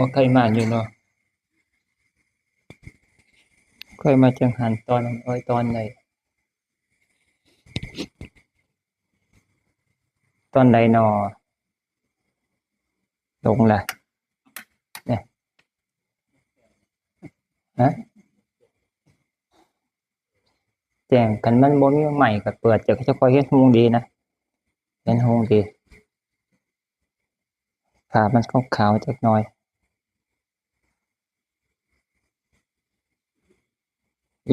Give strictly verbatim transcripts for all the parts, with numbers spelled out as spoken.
บ่เคยมาอยู่เนาะ เคยมาจังหันตอน โอ้ย ตอนใด ตอนใดนอ หลงละ เนี่ย ฮะ แจ้ง คันมันบ่มีไมค์ก็เปิด จะ จะค่อยเห็นฮูงดีนะ เห็นฮูงดี ภาพมันขาวๆจักหน่อย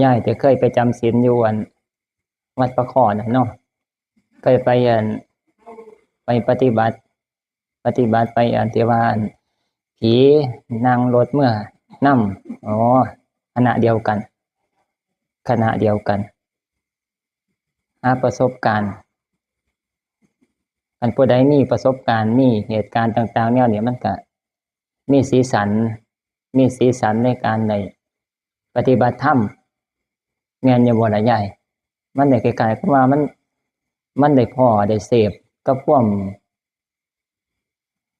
ยายแต่เคยไปจำศีลอยู่อัน วัดปะขอน่ะเนาะ เคยไปอัน ไปปฏิบัติ ปฏิบัติไปอันที่ว่าอัน ผีนั่งรถเมือนำ อ๋อ คณะเดียวกัน คณะเดียวกัน หาประสบการณ์ คันผู้ใดมีประสบการณ์ มีเหตุการณ์ต่างๆแนวนี้ มันก็มีสีสัน มีสีสันในการได้ปฏิบัติธรรม แม่นอยู่บ่ล่ะยาย มันได้คล้ายๆกับว่ามัน มันได้พ้อได้เสพกับความ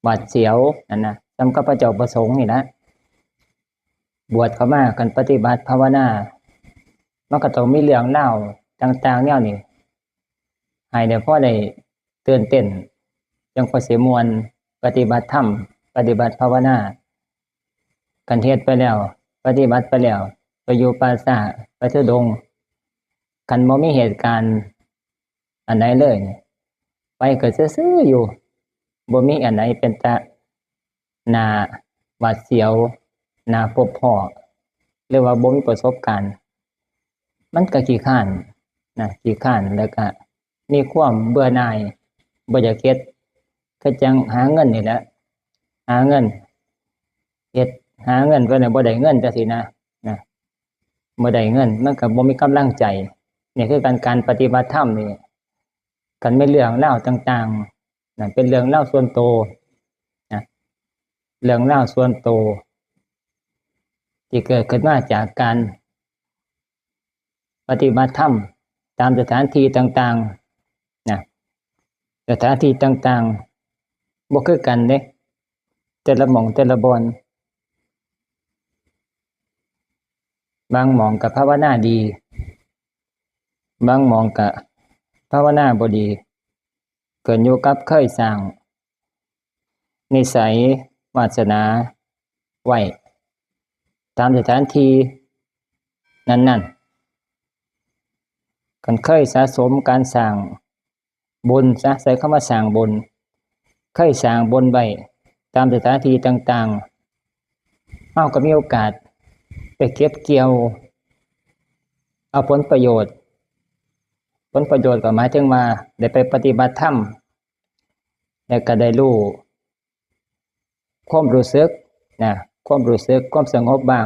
หวาดเสียวนั่นนะ ส่ำกับพระเจ้าประสงค์นี่ละ บวชเข้ามา คันปฏิบัติภาวนา มันก็ต้องมีเรื่องราวต่างๆแนวนี้ ให้ได้พอได้ตื่นเต้น จั่งค่อยสิม่วน ปฏิบัติธรรม ปฏิบัติภาวนา คันเฮ็ดไปแล้ว ปฏิบัติไปแล้ว ไปอยู่ป่าช้า ไปธุดงค์ คันบ่มีเหตุการณ์อันใดเลยนี่ ไปก็ซื่อๆอยู่ บ่มีอันใดเป็นตา น่าหวาดเสียว น่าพบพ้อ หรือว่าบ่มีประสบการณ์ มันก็ขี้คร้านนะ ขี้คร้าน แล้วก็มีความเบื่อหน่าย บ่อยากเฮ็ด คือจั่งหาเงินนี่แหละ หาเงิน เฮ็ด หาเงินก็เนี่ยบ่ได้เงินจั่งซี้นะ นะ บ่ได้เงิน มันก็บ่มีกำลังใจ นี่คือการ การปฏิบัติธรรมนี่ คันแม่นเรื่องราวต่างๆ นั่นเป็นเรื่องราวส่วนตัวนะ เรื่องราวส่วนตัว ที่เกิดขึ้นมาจากการปฏิบัติธรรมตามสถานที่ต่างๆนะ สถานที่ต่างๆ บ่คือกันเด้ แต่ละหม่องแต่ละบ่อน บางหม่องก็ภาวนาดี บางหม่องก็ภาวนาบ่ดี ขึ้นอยู่กับเคยสร้างนิสัยวาสนาไว้ ตามสถานที่นั้นๆ คันเคยสะสมการสร้างบุญซะ ใช้คำว่าสร้างบุญ เคยสร้างบุญไว้ตามสถานที่ต่างๆ เฮาก็มีโอกาสไปเก็บเกี่ยวเอาผลประโยชน์ ผลประโยชน์ก็หมายถึงว่าได้ไปปฏิบัติธรรม แล้วก็ได้รู้ความรู้สึกนะ ความรู้สึก ความสงบบ้าง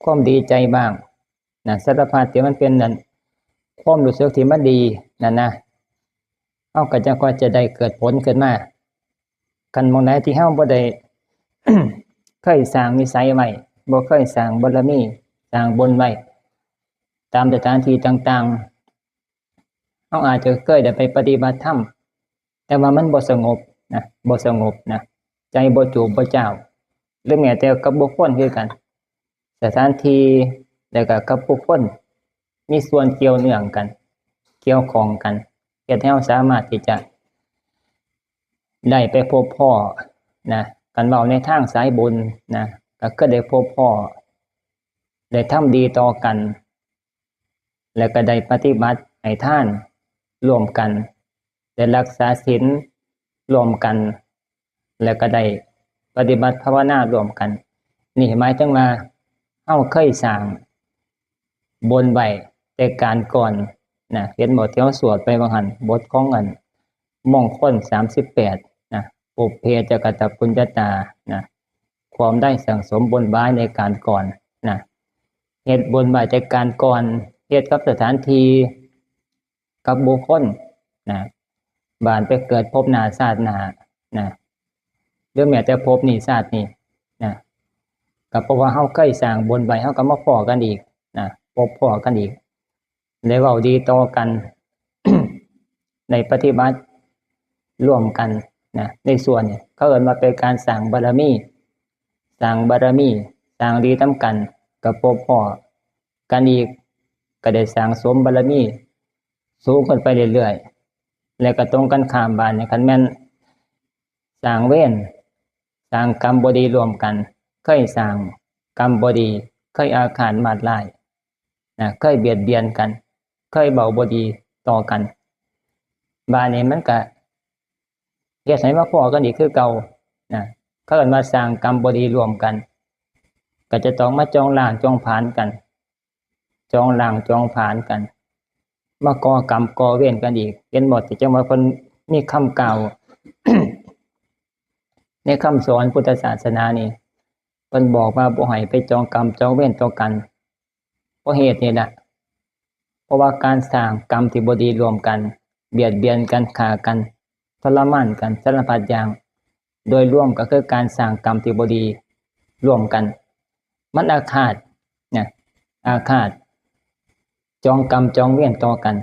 ความดีใจบ้างนะ สารพัดที่มันเป็นนั่น ความรู้สึกที่มันดีนั่นนะ เฮาก็จั่งค่อยจะได้เกิดผลขึ้นมา คันหม่องใดที่เฮาบ่ได้ เคยสร้างนิสัยไว้ บ่เคยสร้างบารมี สร้างบุญไว้ ตามสถานที่ต่างๆ เฮาอาจจะเคยได้ไปปฏิบัติธรรม แต่ว่ามันบ่สงบนะ บ่สงบนะ ใจบ่จูบบ่จ้าว หรือแม้แต่กับบุคคลคือกัน สถานที่ แล้วก็กับบุคคล มีส่วนเกี่ยวเนื่องกัน เกี่ยวข้องกัน เฮ็ดให้เฮาสามารถที่จะได้ไปพบพ้อนะ คันเว้าในทางสายบุญนะ ก็คือได้พบพ้อ ได้ทำดีต่อกัน แล้วก็ได้ปฏิบัติให้ทานร่วมกัน ได้รักษาศีลร่วมกัน แล้วก็ได้ปฏิบัติภาวนาร่วมกัน นี่หมายถึงว่าเฮาเคยสร้างบุญไว้แต่การก่อนนะ เห็นบ่ที่เฮาสวดไปว่าหั่น บทของอันมงคลสามสิบแปดนะ ปุพเพจะกตปุญญาตานะ ความได้สั่งสมบุญไว้ในการก่อนนะ เฮ็ดบุญไว้แต่การก่อน เฮ็ดกับสถานที่ กับบุคคลนะ บาดไปเกิดภพหน้าชาติหน้านะ หรือแม้แต่ภพนี้ชาตินี้นะ ก็เพราะว่าเฮาเคยสร้างบุญไว้ เฮาก็มาพ้อกันอีกนะ พบพ้อกันอีก ได้เว้าดีต่อกัน ได้ปฏิบัติร่วมกันนะ ในส่วนนี้เขาเอิ้นว่าเป็นการสร้างบารมี สร้างบารมี สร้างดีนำกัน ก็พบพ้อกันอีก ก็ได้สั่งสมบารมีสูงขึ้นไปเรื่อยๆ และก็ตรงกันข้าม บาดนี้คันแม่นสร้างเวร สร้างกรรมบ่ดีร่วมกัน เคยสร้างกรรมบ่ดี เคยอาฆาตมาดร้ายนะ เคยเบียดเบียนกัน เคยเว้าบ่ดีต่อกัน บาดนี้มันก็เฮ็ดให้มาพ้อกันอีกคือเก่านะ เขาเอิ้นว่าสร้างกรรมบ่ดีร่วมกัน ก็จะต้องมาจองล้างจองผลาญกัน จองล้างจองผลาญกัน มาก่อกรรมก่อเวรกันอีก เห็นบ่ ที่จั่งว่าเพิ่นมีคำกล่าว ในคำสอนพุทธศาสนานี่ เพิ่นบอกว่าบ่ให้ไปจองกรรมจองเวรต่อกัน เพราะเหตุนี่แหละ เพราะว่าการสร้างกรรมที่บ่ดีร่วมกัน เบียดเบียนกัน ฆ่ากัน ทรมานกัน สารพัดอย่าง โดยรวมก็คือการสร้างกรรมที่บ่ดีร่วมกัน มันอาฆาตนะ อาฆาต จองกรรมจองเวรต่อกัน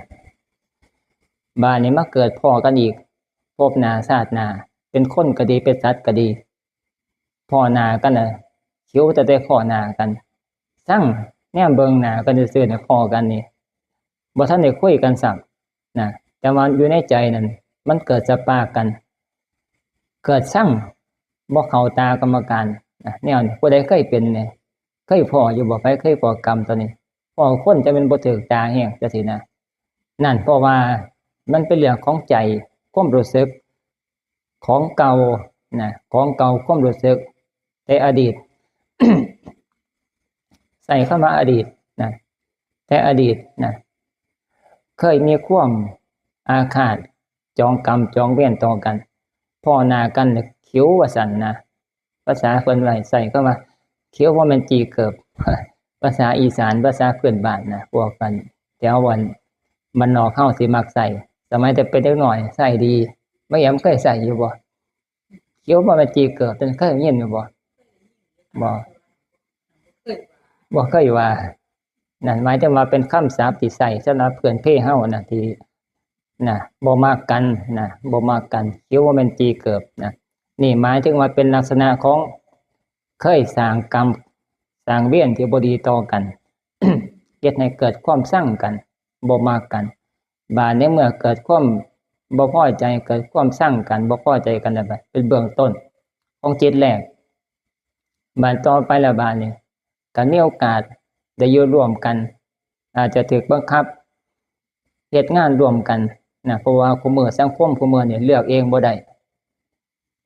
บาดนี้มาเกิดพ้อกันอีก พบหน้าชาติหน้า เป็นคนก็ดี เป็นสัตว์ก็ดี พ้อหน้ากันน่ะ คิวแต่ได้พ้อหน้ากัน ซังแนมเบิ่งหน้ากันซื่อๆ เนี่ย พ้อกันนี่ บ่ทันได้คุยกันซ้ำนะ แต่ว่าอยู่ในใจนั่น มันเกิดสปากัน เกิดซังบ่เข้าตากรรมการนะ แนวนี้ ผู้ใดเคยเป็นเนี่ย เคยพ้ออยู่บ่ ไผเคยพ้อกรรมตัวนี้ พ้อคนจะเป็นบ่ถืกตาแฮงจังซี้นะ นั่น เพราะว่ามันเป็นเรื่องของใจ ความรู้สึกของเก่านะ ของเก่า ความรู้สึกแต่อดีต ใช้คำว่าอดีตนะ แต่อดีตนะ เคยมีความอาฆาต จองกรรมจองเวรต่อกัน พ้อหน้ากันแล้วคิวว่าซั่นนะ ภาษาเพิ่นว่า ใช้คำว่าคิว บ่แม่นจีเกิบ ภาษาอีสาน ภาษาพื้นบ้านนะ พวกกันแถววันบ้านนอกเฮาสิมักใช้ สมัยแต่เป็นเด็กน้อยใช้ดี บ่แอมเคยใช้อยู่บ่ คิวบ่แม่นจีเกิบ เพิ่นเคยได้ยินอยู่บ่ บ่ บ่เคยว่า นั่นหมายถึงว่าเป็นคำศัพท์ที่ใช้สำหรับเพื่อนเพเฮานะ ที่นะ บ่มักกันนะ บ่มักกัน คิวบ่แม่นจีเกิบนะ นี่หมายถึงว่าเป็นลักษณะของเคยสร้างกรรม สร้างเวรที่บ่ดีต่อกัน เฮ็ดให้เกิดความซังกัน บ่มักกัน บาดในเมื่อเกิดความบ่พอใจ เกิดความซังกัน บ่พอใจกันแล้ว เป็นเบื้องต้นของจิตแรก บาดต่อไปแล้ว บาดนี้ ก็มีโอกาสได้อยู่ร่วมกัน อาจจะถูกบังคับเฮ็ดงานร่วมกันนะ เพราะว่าคุมื้อ สังคมคุมื้อนี่เลือกเองบ่ได้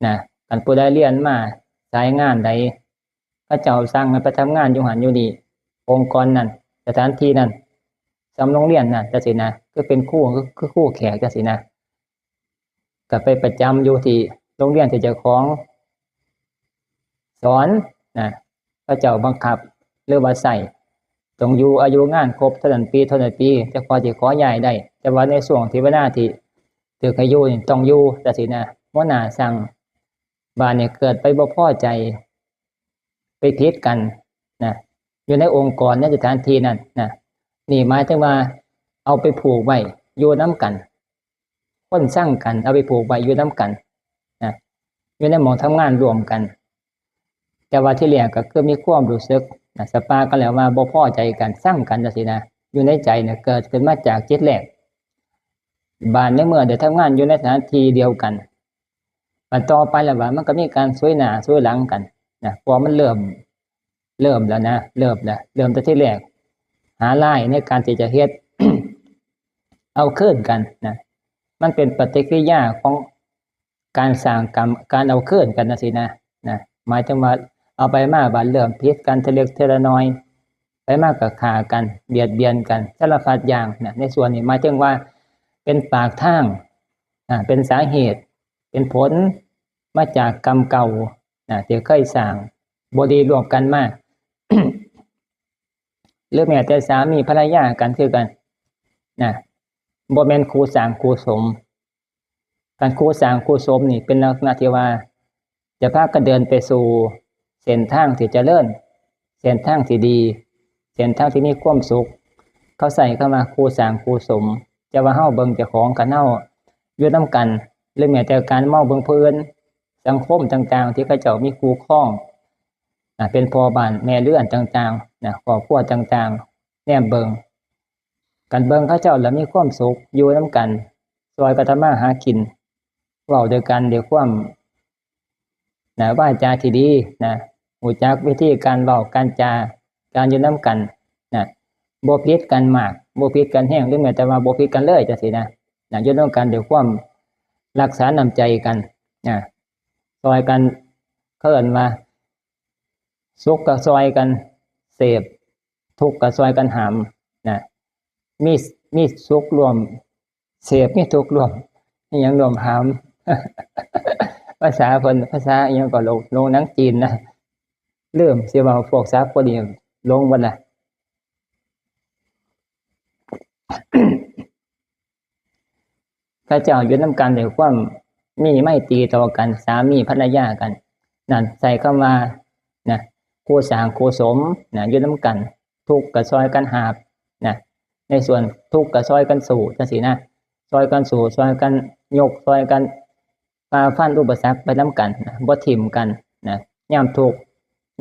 นะ คันผู้ใดเรียนมาสายงานใด เขาเจ้าสั่งให้ไปทำงานอยู่หั้นอยู่นี่ องค์กรนั้น สถานที่นั้น ส่ำโรงเรียนนั้นจังซี้นะ คือเป็นครู คือ คือครูแขกจังซี้นะ ก็ไปประจำอยู่ที่โรงเรียนที่เจ้าของสอนนะ เขาเจ้าบังคับหรือว่าใช้ ต้องอยู่อายุงานครบเท่านั้นปี เท่านั้นปี จั่งค่อยสิขอย้ายได้ แต่ว่าในช่วงที่เวลาที่ถูกให้อยู่นี่ต้องอยู่จังซี้นะ หัวหน้าสั่ง บาดนี้เกิดไปบ่พอใจ ไปผิดกันนะ อยู่ในองค์กร ในสถานที่นั้นนะ นี่หมายถึงว่าเอาไปผูกไว้อยู่นำกัน คนซังกันเอาไปผูกไว้อยู่นำกันนะ อยู่ในหม้องทำงานร่วมกัน แต่ว่าทีแรกก็คือมีความรู้สึกนะ สปากันแล้วว่าบ่พอใจกัน ซังกันจังซี้นะ อยู่ในใจเนี่ยเกิดขึ้นมาจากจิตแรก บาดในเมื่อได้ทำงานอยู่ในสถานที่เดียวกัน บาดต่อไปแล้ว บาดมันก็มีการสวยหน้าสวยหลังกันนะ เพราะมันเริ่ม เริ่มแล้วนะ เริ่มแล้ว เริ่มแต่ทีแรก หาลายในการที่จะเฮ็ด เอาคืนกันนะ มันเป็นปฏิกิริยาของการสร้างกรรม การเอาคืนกันจังซี้นะ นะ หมายถึงว่าเอาไปมา บาดเริ่มผิดกันทีละเล็กทีละน้อย ไปมาก็ฆ่ากัน เบียดเบียนกัน สารพัดอย่างนะ ในส่วนนี้หมายถึงว่าเป็นปากทาง อ่า เป็นสาเหตุ เป็นผลมาจากกรรมเก่านะ ที่เคยสร้างบ่ดีร่วมกันมา หรือแม้แต่สามีภรรยากันคือกันนะ บ่แม่นคู่สร้างคู่สม การคู่สร้างคู่สมนี่เป็นลักษณะที่ว่าจะพากันเดินไปสู่เส้นทางที่เจริญ เส้นทางที่ดี เส้นทางที่มีความสุข เขาใช้คำว่าคู่สร้างคู่สม แต่ว่าเฮาเบิ่งเจ้าของ คันเฮาอยู่นำกัน หรือแม้แต่การมองเบิ่งผู้อื่น สังคมต่างๆ ที่เขาเจ้ามีคู่ครอง เป็นพ่อบ้านแม่เรือนต่างๆนะ ครอบครัวต่างๆ แนมเบิ่ง กันเบิ่งเขาเจ้าแล้วมีความสุข อยู่นำกัน ซอยกันทำมาหากิน เว้าด้วยกันด้วยความ นะ วาจาที่ดีนะ รู้จักวิธีการเว้าการจา การอยู่นำกันนะ บ่ผิดกันมาก บ่ผิดกันแฮง หรือแม้แต่ว่าบ่ผิดกันเลยจังซี้นะ นะ อยู่นำกันด้วยความรักษาน้ำใจกันนะ ซอยกัน เขาเอิ้นว่า สุขก็ซอยกันเสพ ทุกข์ก็ซอยกันหามนะ มี มีสุขร่วมเสพ มีทุกข์ร่วม มีหยังร่วมหาม ภาษาเพิ่น ภาษาอิหยังก็หลง หลงหนังจีนนะ ลืมสิเว้า พวกสากลนี่หลงหมดละ เขาเจ้าอยู่นำกันด้วยความมีไมตรีต่อกัน สามีภรรยากัน นั่น ใช้คำว่านะ คู่สร้างคู่สมนะ อยู่นำกัน ทุกข์ก็ซอยกันหาบนะ ในส่วนทุกข์ก็ซอยกันสู้จังซี้นะ ซอยกันสู้ ซอยกันยก ซอยกันฝ่าฟันอุปสรรคไปนำกันนะ บ่ถิ่มกันนะ ยามทุกข์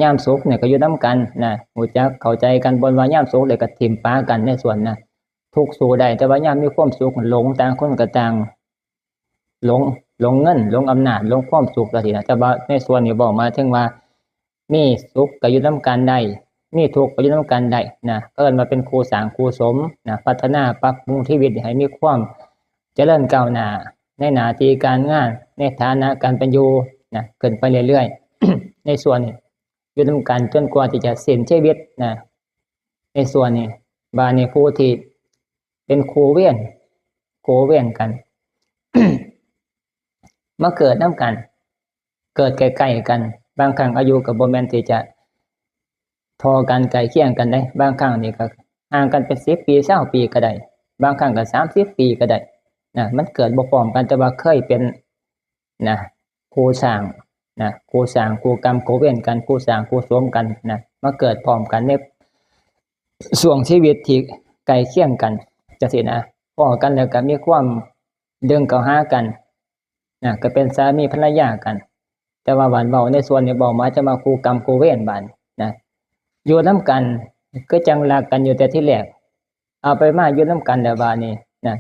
ยามสุขเนี่ยก็อยู่นำกันนะ รู้จักเข้าใจกัน บ่ว่ายามสุขเลยก็ถิ่มปากันในส่วนนะ ทุกข์สู้ได้ แต่ว่ายามมีความสุขหลง ต่างคนก็ต่างหลง หลงเงิน หลงอำนาจ หลงความสุขจังซี้นะ แต่ว่าในส่วนนี้เว้ามาถึงว่า มีสุขก็อยู่นำกันได้ มีทุกข์ก็อยู่นำกันได้นะ ก็เอิ้นว่าเป็นคู่สร้างคู่สมนะ พัฒนาปรับปรุงชีวิตให้มีความเจริญก้าวหน้า ในหน้าที่การงาน ในฐานะการเป็นอยู่นะ ขึ้นไปเรื่อยๆ ในส่วนนี้อยู่นำกันจนกว่าที่จะสิ้นชีวิตนะ ในส่วนนี้ บาดนี้ผู้ที่เป็นคู่เวร คู่เวรกัน มาเกิดนำกัน เกิดใกล้ๆกัน บางครั้งอายุก็บ่แม่นที่จะเท่ากัน ใกล้เคียงกันเด้ บางครั้งนี่ก็ห่างกันเป็นสิบปี ซาวปีก็ได้ บางครั้งก็สามสิบปีก็ได้นะ มันเกิดบ่พร้อมกัน แต่ว่าเคยเป็นนะ คู่สร้างนะ คู่สร้างคู่กรรมคู่เวรกัน คู่สร้างคู่สมกันนะ มาเกิดพร้อมกันในช่วงชีวิตที่ใกล้เคียงกันจังซี้นะ พ้อกันแล้วก็มีความดึงเข้าหากันนะ ก็เป็นสามีภรรยากัน แต่ว่าบาดเว้าในส่วนนี้เว้ามาจะมาคู่กรรมคู่เวรบาดนะ อยู่นำกันคือจั่งรักกันอยู่แต่ทีแรก เอาไปมาอยู่นำกันแล้วบาดนี้นะ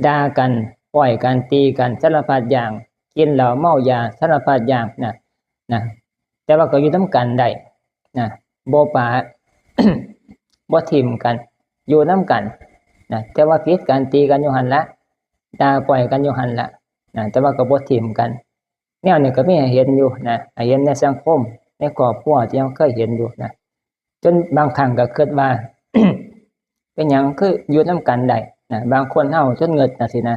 ด่ากัน ป้อยกัน ตีกัน สารพัดอย่าง กินเหล้าเมายา สารพัดอย่างนะ นะ แต่ว่าก็อยู่นำกันได้นะ บ่ปา บ่ถิ่มกัน อยู่นำกันนะ แต่ว่าผิดกัน ตีกันอยู่หั่นละ ด่าป้อยกันอยู่หั่นละนะ แต่ว่าก็บ่ถิ่มกัน แนวนี้ก็มีให้เห็นอยู่นะ ให้เห็นในสังคม ในครอบครัวที่เราเคยเห็นอยู่นะ จนบางครั้งก็คิดว่า เป็นหยังคืออยู่นำกันได้นะ บางคนเฮาจนเงิดจังซี้นะ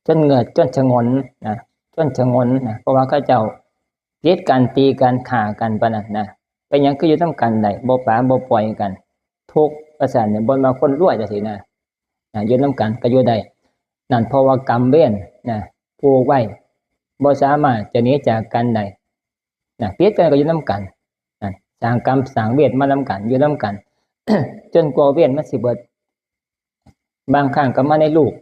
จนเงิด จนฉงนนะ จนฉงนนะ เพราะว่าเขาเจ้าผิดกัน ตีกัน ฆ่ากันปานนั้นนะ เป็นหยังคืออยู่นำกันได้ บ่ปาบ่ป้อยกัน ทุกข์ว่าซั่นเนี่ย บ่ว่าคนรวยจังซี้นะ นะ อยู่นำกันก็อยู่ได้ นั่นเพราะว่ากรรมเวรนะ ผูกไว้ บ่สามารถจะหนีจากกันได้นะ ผิดกันก็อยู่นำกันนะ สร้างกรรมสร้างเวรมานำกัน อยู่นำกัน จนกว่าเวรมันสิเบิด บางครั้งก็มาในลูก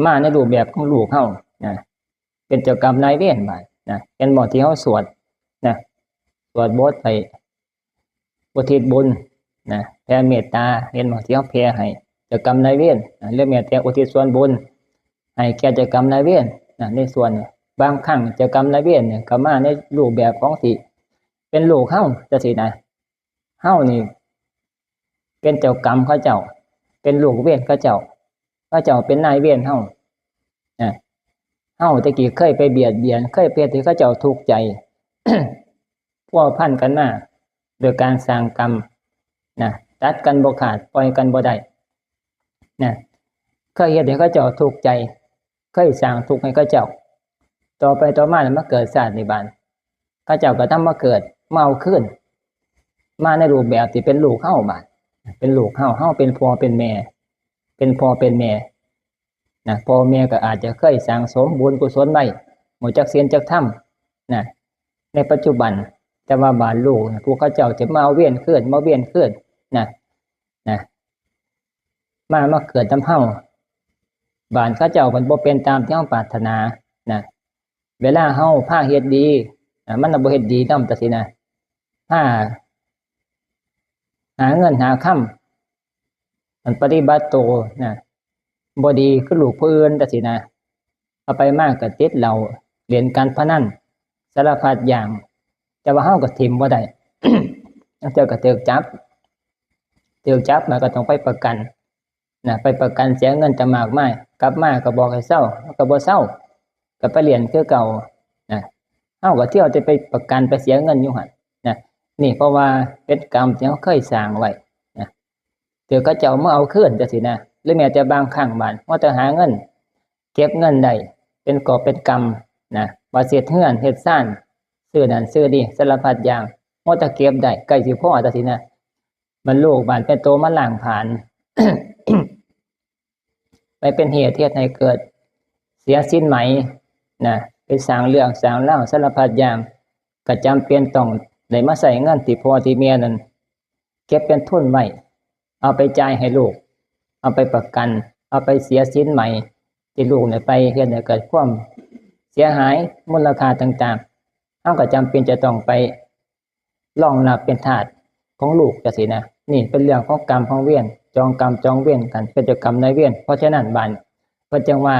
มาในรูปแบบของลูกเฮานะ เป็นเจ้ากรรมนายเวรบาดนะ เห็นบ่ที่เฮาสวดนะ สวดบทไปอุทิศบุญนะ แผ่เมตตา เห็นบ่ที่เฮาแผ่ให้เจ้ากรรมนายเวรนะ หรือแม้แต่อุทิศส่วนบุญให้แก่เจ้ากรรมนายเวรนะ ในส่วนนี้ บางครั้งเจ้ากรรมนายเวรเนี่ยก็มาในรูปแบบของที่เป็นลูกเฮาจังซี้นะ เฮานี่เป็นเจ้ากรรมเขาเจ้า เป็นลูกเวรเขาเจ้า เขาเจ้าเป็นนายเวรเฮานะ เฮาแต่กี้เคยไปเบียดเบียน เคยไปเฮ็ดให้เขาเจ้าทุกข์ใจ พัวพันกันมาโดยการสร้างกรรมนะ ตัดกันบ่ขาด ปล่อยกันบ่ได้นะ เคยเฮ็ดให้เขาเจ้าทุกข์ใจ เคยสร้างทุกข์ให้เขาเจ้า ต่อไปต่อมาแล้วมาเกิดชาตินี้บาด เขาเจ้าก็นำมาเกิด มาเอาคืน มาในรูปแบบที่เป็นลูกเฮาบาด เป็นลูกเฮา เฮาเป็นพ่อเป็นแม่ เป็นพ่อเป็นแม่นะ พ่อแม่ก็อาจจะเคยสั่งสมบุญกุศลไว้ รู้จักศีลจักธรรมนะ ในปัจจุบัน แต่ว่าบาดลูกนะ ผู้เขาเจ้าจะมาเอาเวรคืน มาเวรคืนนะ นะ มา มาเกิดนำเฮา บาดเขาเจ้ามันบ่เป็นตามที่เฮาปรารถนานะ เวลาเฮาพาเฮ็ดดี นะมันน่ะบ่เฮ็ดดีนำจังซี้นะ หา หาเงินหาคำ มันปฏิบัติโตนะ บ่ดีคือลูกผู้อื่นจังซี้นะ เอาไปมากก็ติดเหล้า เล่นการพนัน สารพัดอย่าง แต่ว่าเฮาก็ถิ่มบ่ได้ ลางเทื่อก็ถูกจับ ถูกจับมาก็ต้องไปประกันนะ ไปประกันเสียเงินตั้งมากมาย กลับมาก็บอกให้เซา ก็บ่เซา ก็ไปเล่นคือเก่านะ เฮาก็เที่ยวแต่ไปประกันไปเสียเงินอยู่หั่นนะ นี่เพราะว่าเป็นกรรมที่เฮาเคยสร้างไว้นะ ถูกเขาเจ้ามาเอาคืนจังซี้นะ หรือแม้แต่บางครั้งบาด มัวแต่หาเงิน เก็บเงินได้ เป็นกอบเป็นกำนะ ว่าสิเฮ็ดเฮือนเฮ็ดซาน ซื้อนั่นซื้อนี่ สารพัดอย่าง มัวแต่เก็บได้ ใกล้สิพอจังซี้นะ มันลูกบาดเป็นโตมาล้างผลาญ ไปเป็นเหตุเฮ็ดให้เกิดเสียศีลไหมนะ ไปสร้างเรื่องสร้างราวสารพัดอย่าง ก็จำเป็นต้องได้มาใช้เงินที่พ่อที่แม่นั้น เก็บเป็นทุนไว้ เอาไปจ่ายให้ลูก เอาไปประกัน เอาไปเสียศีลไหม ที่ลูกเนี่ยไปเฮ็ดให้เกิดความเสียหาย มูลค่าต่างๆ เฮาก็จำเป็นจะต้องไปรองรับเป็นทาสของลูกจังซี้นะ นี่เป็นเรื่องของกรรมของเวร จองกรรมจองเวรกัน เป็นเจ้ากรรมนายเวร เพราะฉะนั้นบาด เพิ่นจึงว่า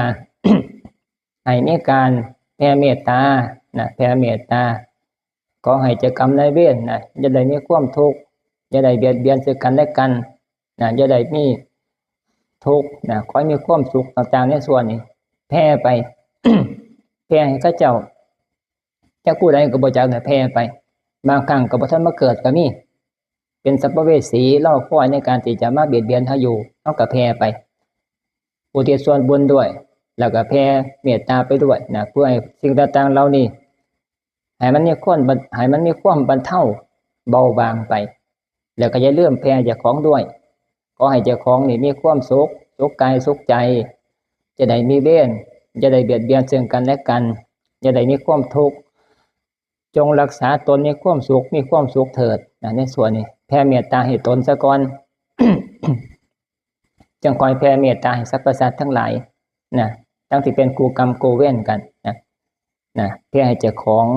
ให้มีการแผ่เมตตานะ แผ่เมตตา ขอให้เจ้ากรรมนายเวรนะ อย่าได้มีความทุกข์ อย่าได้เบียดเบียนซึ่งกันและกันนะ อย่าได้มีทุกข์นะ ขอให้มีความสุขต่างๆ ในส่วนนี้ แผ่ไป แผ่ให้เขาเจ้า จักผู้ใดก็บ่จักนะ แผ่ไป บางครั้งก็บ่ทันมาเกิดก็มี เป็นสัมภเวสีรอคอยในการที่จะมาเบียดเบียนเฮาอยู่ เฮาก็แผ่ไป อุทิศส่วนบุญด้วย แล้วก็แผ่เมตตาไปด้วยนะ เพื่อให้สิ่งต่างๆ เหล่านี้ ให้มันมีความบรร- ให้มันมีความบรรเทาเบาบางไป แล้วก็อย่าลืมแผ่เจ้าของด้วย ขอให้เจ้าของนี่มีความสุข สุขกายสุขใจ จะได้มีเวร จะได้เบียดเบียนซึ่งกันและกัน จะได้มีความทุกข์ จงรักษาตนมีความสุข มีความสุขเถิดนะ ในส่วนนี้ แผ่เมตตาให้ตนซะก่อน จังค่อยแผ่เมตตาให้สรรพสัตว์ทั้งหลายนะ ทั้งที่เป็นคู่กรรมคู่เวรกันนะ นะ แผ่ให้เจ้าของ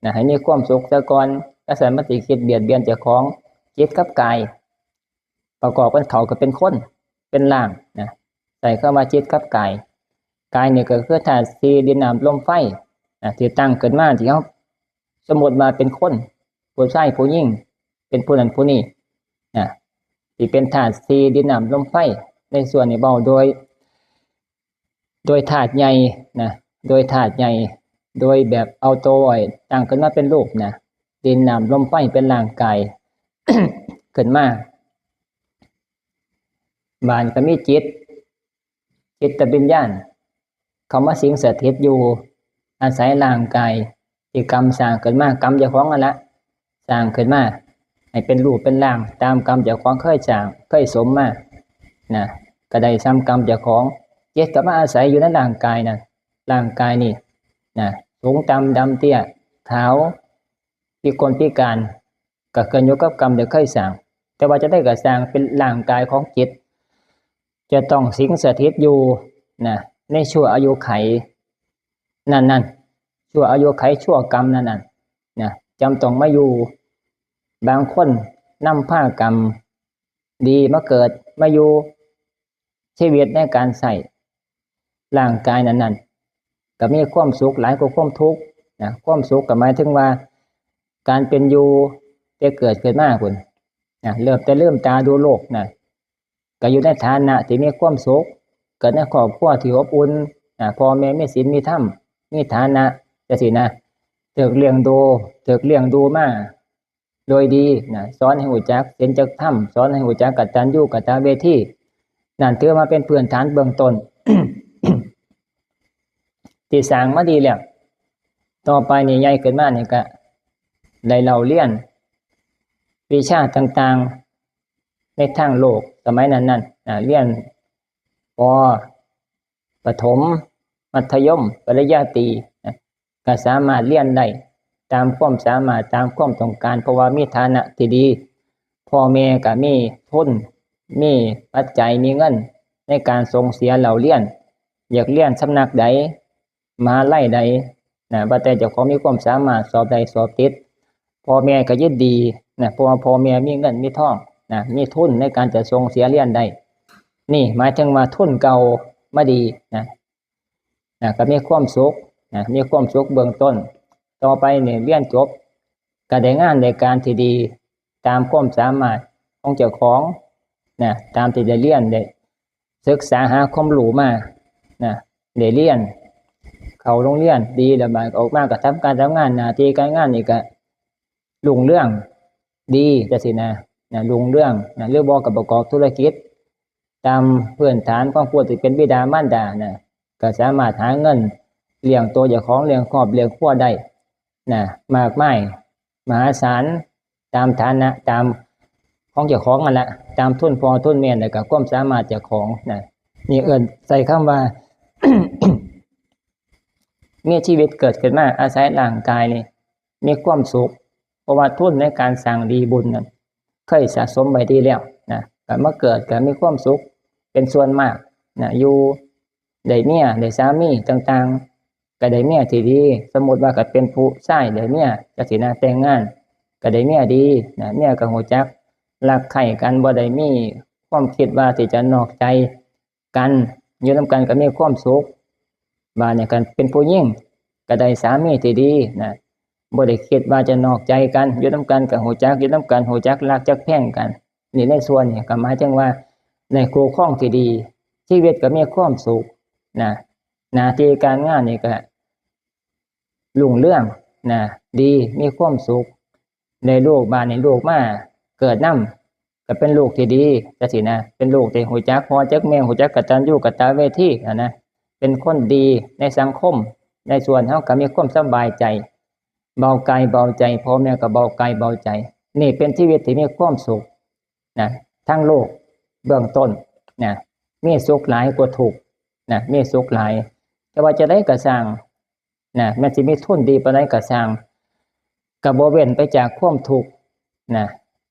นะ ให้มีความสุขซะก่อน ถ้าซั่นมันสิคิดเบียดเบียนเจ้าของ จิตกับกาย ประกอบกันเข้าก็เป็นคน เป็นร่างนะ ใช้คำว่าจิตกับกาย กายนี่ก็คือธาตุสี่ ดิน น้ำ ลม ไฟนะ ที่ตั้งขึ้นมา ที่เฮาสมมุติว่าเป็นคน ผู้ชายผู้หญิง เป็นผู้นั้นผู้นี้นะ ที่เป็นธาตุสี่ ดิน น้ำ ลม ไฟ ในส่วนนี้เว้าโดย โดยธาตุใหญ่นะ โดยธาตุใหญ่ โดยแบบเอาตัวไอ้ตั้งขึ้นมาเป็นรูปนะ ดิน น้ำ ลม ไฟ เป็นร่างกาย ขึ้นมา บาดก็มีจิต จิตวิญญาณ เข้ามาสิงสถิตอยู่ อาศัยร่างกายที่กรรมสร้างขึ้นมา กรรมเจ้าของนั่นละ สร้างขึ้นมา ให้เป็นรูปเป็นร่าง ตามกรรมเจ้าของเคยสร้าง เคยสมมานะ ก็ได้ส่ำกรรมเจ้าของ จิตก็มาอาศัยอยู่ในร่างกายนั่น ร่างกายนี่นะ สูงต่ำ ดำเตี้ย ขาว พิกลพิการ ก็ขึ้นอยู่กับกรรมที่เคยสร้าง แต่ว่าจะได้ก็สร้างเป็นร่างกายของจิต จะต้องสิงสถิตอยู่นะ ในชั่วอายุไขนั้นๆ ชั่วอายุไข ชั่วกรรมนั้นๆ นะ จำต้องมาอยู่ บางคนนำพากรรมดีมาเกิด มาอยู่ชีวิตในการใช้ร่างกายนั้นๆ ก็มีความสุขหลายกว่าความทุกข์นะ ความสุขก็หมายถึงว่า การเป็นอยู่ แต่เกิดขึ้นมาพุ้นนะ เริ่มแต่ลืมตาดูโลกนะ ก็อยู่ในฐานะที่มีความสุข เกิดในครอบครัวที่อบอุ่นนะ พ่อแม่มีศีลมีธรรม มีฐานะจังซี้นะ ถูกเลี้ยงดู ถูกเลี้ยงดูมาโดยดีนะ สอนให้รู้จักศีลจักธรรม สอนให้รู้จักกตัญญูกตเวที นั่นถือมาเป็นพื้นฐานเบื้องต้น ที่สร้างมาดีแล้ว ต่อไปนี่ใหญ่ขึ้นมานี่ก็ได้เล่าเรียนวิชาต่างๆ ในทางโลกสมัยนั้นๆ อ่า เรียน ป.ประถม มัธยม ปริญญาตรีนะ ก็สามารถเรียนได้ตามความสามารถ ตามความต้องการ เพราะว่ามีฐานะที่ดี พ่อแม่ก็มีทุน มีปัจจัย มีเงินในการส่งเสียเล่าเรียน อยากเรียนสำนักใด มหาลัยใด นะ ว่าแต่เจ้าของมีความสามารถสอบได้สอบติด พ่อแม่ก็ยินดีนะ เพราะว่าพ่อแม่มีเงินมีทองนะ มีทุนในการจะส่งเสียเรียนได้ นี่หมายถึงว่าทุนเก่ามาดีนะ นะ ก็มีความสุขนะ มีความสุขเบื้องต้น ต่อไปเนี่ยเรียนจบ ก็ได้งานได้การที่ดี ตามความสามารถของเจ้าของนะ ตามที่ได้เรียนได้ศึกษาหาความรู้มานะ ได้เรียน เข้าโรงเรียนดี แล้วมาออกมาก็ทำการทำงาน หน้าที่การงานนี่ก็รุ่งเรืองดีจังซี้นะ นะ รุ่งเรืองนะ หรือบ่ก็ประกอบธุรกิจ ตามพื้นฐานของผู้ที่เป็นบิดามารดานะ ก็สามารถหาเงินเลี้ยงตัวเจ้าของ เลี้ยงครอบเลี้ยงครัวได้นะ มากมายมหาศาล ตามฐานะ ตามของเจ้าของนั่นแหละ ตามทุนพ่อทุนแม่ แล้วก็ความสามารถเจ้าของนะ นี่เอิ้นใส่คำว่า มีชีวิตเกิดขึ้นมาอาศัยร่างกายนี่ มีความสุข เพราะว่าทุนในการสร้างดีบุญนั้น เคยสะสมไว้ดีแล้วนะ ก็มาเกิดก็มีความสุขเป็นส่วนมากนะ อยู่ได้เมียได้สามีต่างๆ ก็ได้เมียที่ดี สมมุติว่าก็เป็นผู้ชายได้เมียจังซี้นะ แต่งงานก็ได้เมียดีนะ เมียก็ฮู้จักรักใคร่กัน บ่ได้มีความคิดว่าที่จะนอกใจกัน อยู่นำกันก็มีความสุข บาดนี้คันเป็นผู้หญิงก็ได้สามีที่ดีนะ บ่ได้คิดว่าจะนอกใจกัน อยู่นำกันก็ฮู้จัก อยู่นำกันฮู้จักรักจักแพงกัน นี่ในส่วนนี้ก็หมายถึงว่าในคู่ครองที่ดี ชีวิตก็มีความสุขนะ หน้าที่การงานนี่ก็รุ่งเรืองนะ ดี มีความสุข ได้ลูก บาดนี้ลูกมาเกิดนำ ก็เป็นลูกที่ดีจังซี้นะ เป็นลูกที่ฮู้จักพ่อจักแม่ ฮู้จักกตัญญูกตเวทีหั้นนะ เป็นคนดีในสังคม ในส่วนเฮาก็มีความสบายใจ เบากายเบาใจ พ่อแม่ก็เบากายเบาใจ นี่เป็นชีวิตที่มีความสุขนะ ทั้งโลกเบื้องต้นนะ มีสุขหลายกว่าทุกข์นะ มีสุขหลาย แต่ว่าจะได้กระสร้างนะ แม้สิมีทุนดีปานใดกระสร้าง ก็บ่เว้นไปจากความทุกข์นะ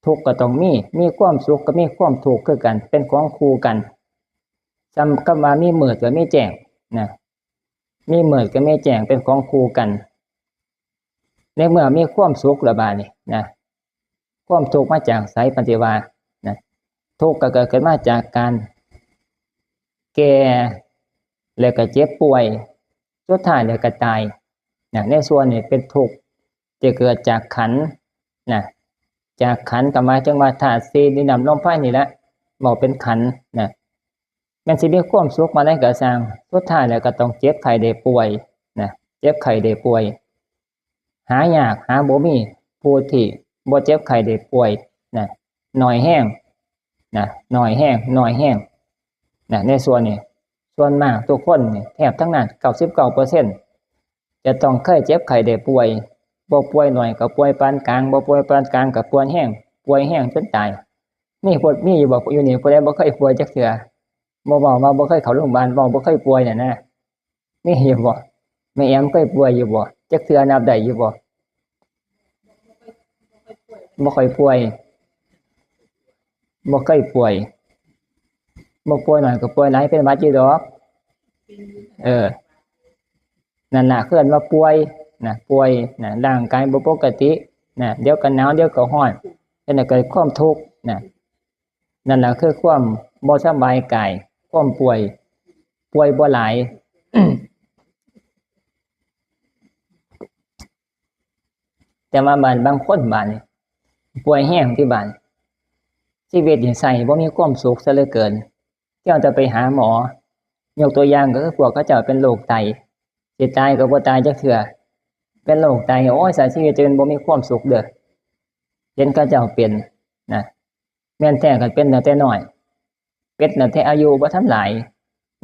ทุกข์ก็ต้องมี มีความสุขก็มีความทุกข์คือกัน เป็นของคู่กัน ซ้ำกับว่ามีมืดก็มีแจ้งนะ มีมืดก็มีแจ้ง เป็นของคู่กัน ในเมื่อมีความสุขแล้วบาดนี้นะ ความทุกข์มาจากไส ปฏิว่านะ ทุกข์ก็เกิดขึ้นมาจากการแก่ แล้วก็เจ็บป่วย สุดท้ายแล้วก็ตายนะ ในส่วนนี้เป็นทุกข์ที่เกิดจากขันธ์นะ จากขันธ์ก็หมายถึงว่าธาตุสี่ ดินน้ำลมไฟนี่แหละ เว้าเป็นขันธ์นะ แม้นสิมีความสุขปานใดก็ซ่าง สุดท้ายแล้วก็ต้องเจ็บไข้ได้ป่วยนะ เจ็บไข้ได้ป่วย หายาก หาบ่มี ผู้ที่บ่เจ็บไข้ได้ป่วยนะ น้อยแฮงนะ น้อยแฮง น้อยแฮงนะ ในส่วนนี้ ส่วนมากทุกคนนี่ แทบทั้งนั้น เก้าสิบเก้าเปอร์เซ็นต์ จะต้องเคยเจ็บไข้ได้ป่วย บ่ป่วยน้อยก็ป่วยปานกลาง บ่ป่วยปานกลางก็ป่วยแฮง ป่วยแฮงจนตาย มีผู้ มีอยู่บ่ อยู่นี่ ผู้ใดบ่เคยป่วยจักเทื่อ บ่เว้าว่าบ่เคยเข้าโรงพยาบาล เว้าบ่เคยป่วยน่ะนะ มีอยู่บ่ แม่แอมเคยป่วยอยู่บ่ จักเทื่อนับได้อยู่บ่ บ่ค่อยป่วย บ่เคยป่วย บ่ป่วยน้อยก็ป่วยหลาย เป็นหวัดอยู่ดอก เออ นั่นน่ะ เอิ้นว่าป่วยนะ ป่วยนะ ร่างกายบ่ปกตินะ เดี๋ยวก็หนาว เดี๋ยวก็ร้อน เฮ็ดให้เกิดความทุกข์นะ นั่นแหละคือความบ่สบายกาย ความป่วย ป่วยบ่หลาย แต่ว่าบาง บางคนบาดนี้ ป่วยแฮงที่บาด ชีวิตนี่ใช้บ่มีความสุขซะเหลือเกิน เที่ยวแต่ไปหาหมอ ยกตัวอย่างก็คือพวกเขาเจ้าเป็นโรคไต สิตายก็บ่ตายจักเทื่อ เป็นโรคไต โอ้ย ใช้ชีวิตจนบ่มีความสุขเด้อ เห็นเขาเจ้าเป็นนะ แม่นแท้ก็เป็นตั้งแต่น้อย เป็นตั้งแต่อายุบ่ทันหลาย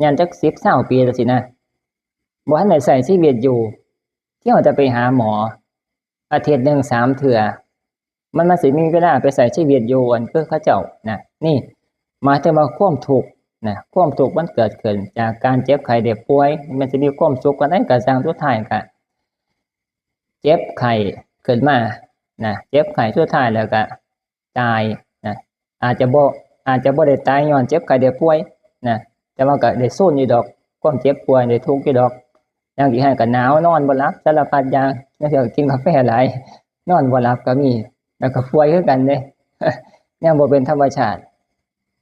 ย่านจักสิบซาวปีจังซี้นะ บ่ทันได้ใช้ชีวิตอยู่ เที่ยวแต่ไปหาหมอ อาทิตย์หนึ่งสามเทื่อ มัน มันสิมีเวลาไปใช้ชีวิตอยู่อันคือเขาเจ้านะ นี่ หมายถึงว่าความทุกข์นะ ความทุกข์มันเกิดขึ้นจากการเจ็บไข้ได้ป่วย มันสิมีความสุขปานใดก็ซ่าง สุดท้ายก็เจ็บไข้ขึ้นมานะ เจ็บไข้สุดท้ายแล้วก็ตายนะ อาจจะบ่ อาจจะบ่ได้ตายย้อนเจ็บไข้ได้ป่วยนะ แต่ว่าก็ได้สูญอยู่ดอก ความเจ็บป่วย ได้ทุกข์อยู่ดอก อย่างที่ให้ก็หนาวนอนบ่หลับ สารพัดอย่าง แล้วเดี๋ยวกินกาแฟหลาย นอนบ่หลับก็มี แล้วก็ป่วยคือกันเด้ แนวบ่เป็นธรรมชาติ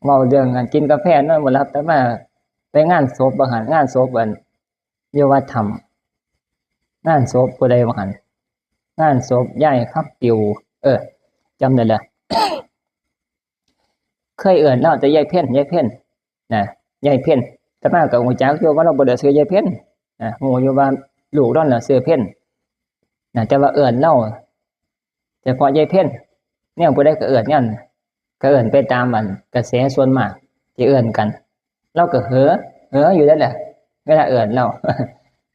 เว้าเรื่องอันกินกาแฟนอนบ่หลับ แต่มาไปงานศพบ่หัน งานศพอัน อยู่วัดถ้ำ งานศพผู้ใดบ่หัน งานศพยายคำปิว เออ จำได้แล้ว เคยเอิ้นลาวแต่ยายเพ็ญ ยายเพ็ญ นะ ยายเพ็ญ แต่มาก็ฮู้จักอยู่ว่าลาวบ่ได้ชื่อยายเพ็ญ นะ ฮู้อยู่ว่าลูกลาวน่ะชื่อเพ็ญ นะ แต่ว่าเอิ้นลาวเฉพาะยายเพ็ญ แนวผู้ใดก็เอิ้นแนวนั้น ก็เอิ้นไปตามอันกระแสส่วนมากที่เอิ้นกัน ลาวก็เหอ เหออยู่นั่นแหละ เวลาเอิ้นลาว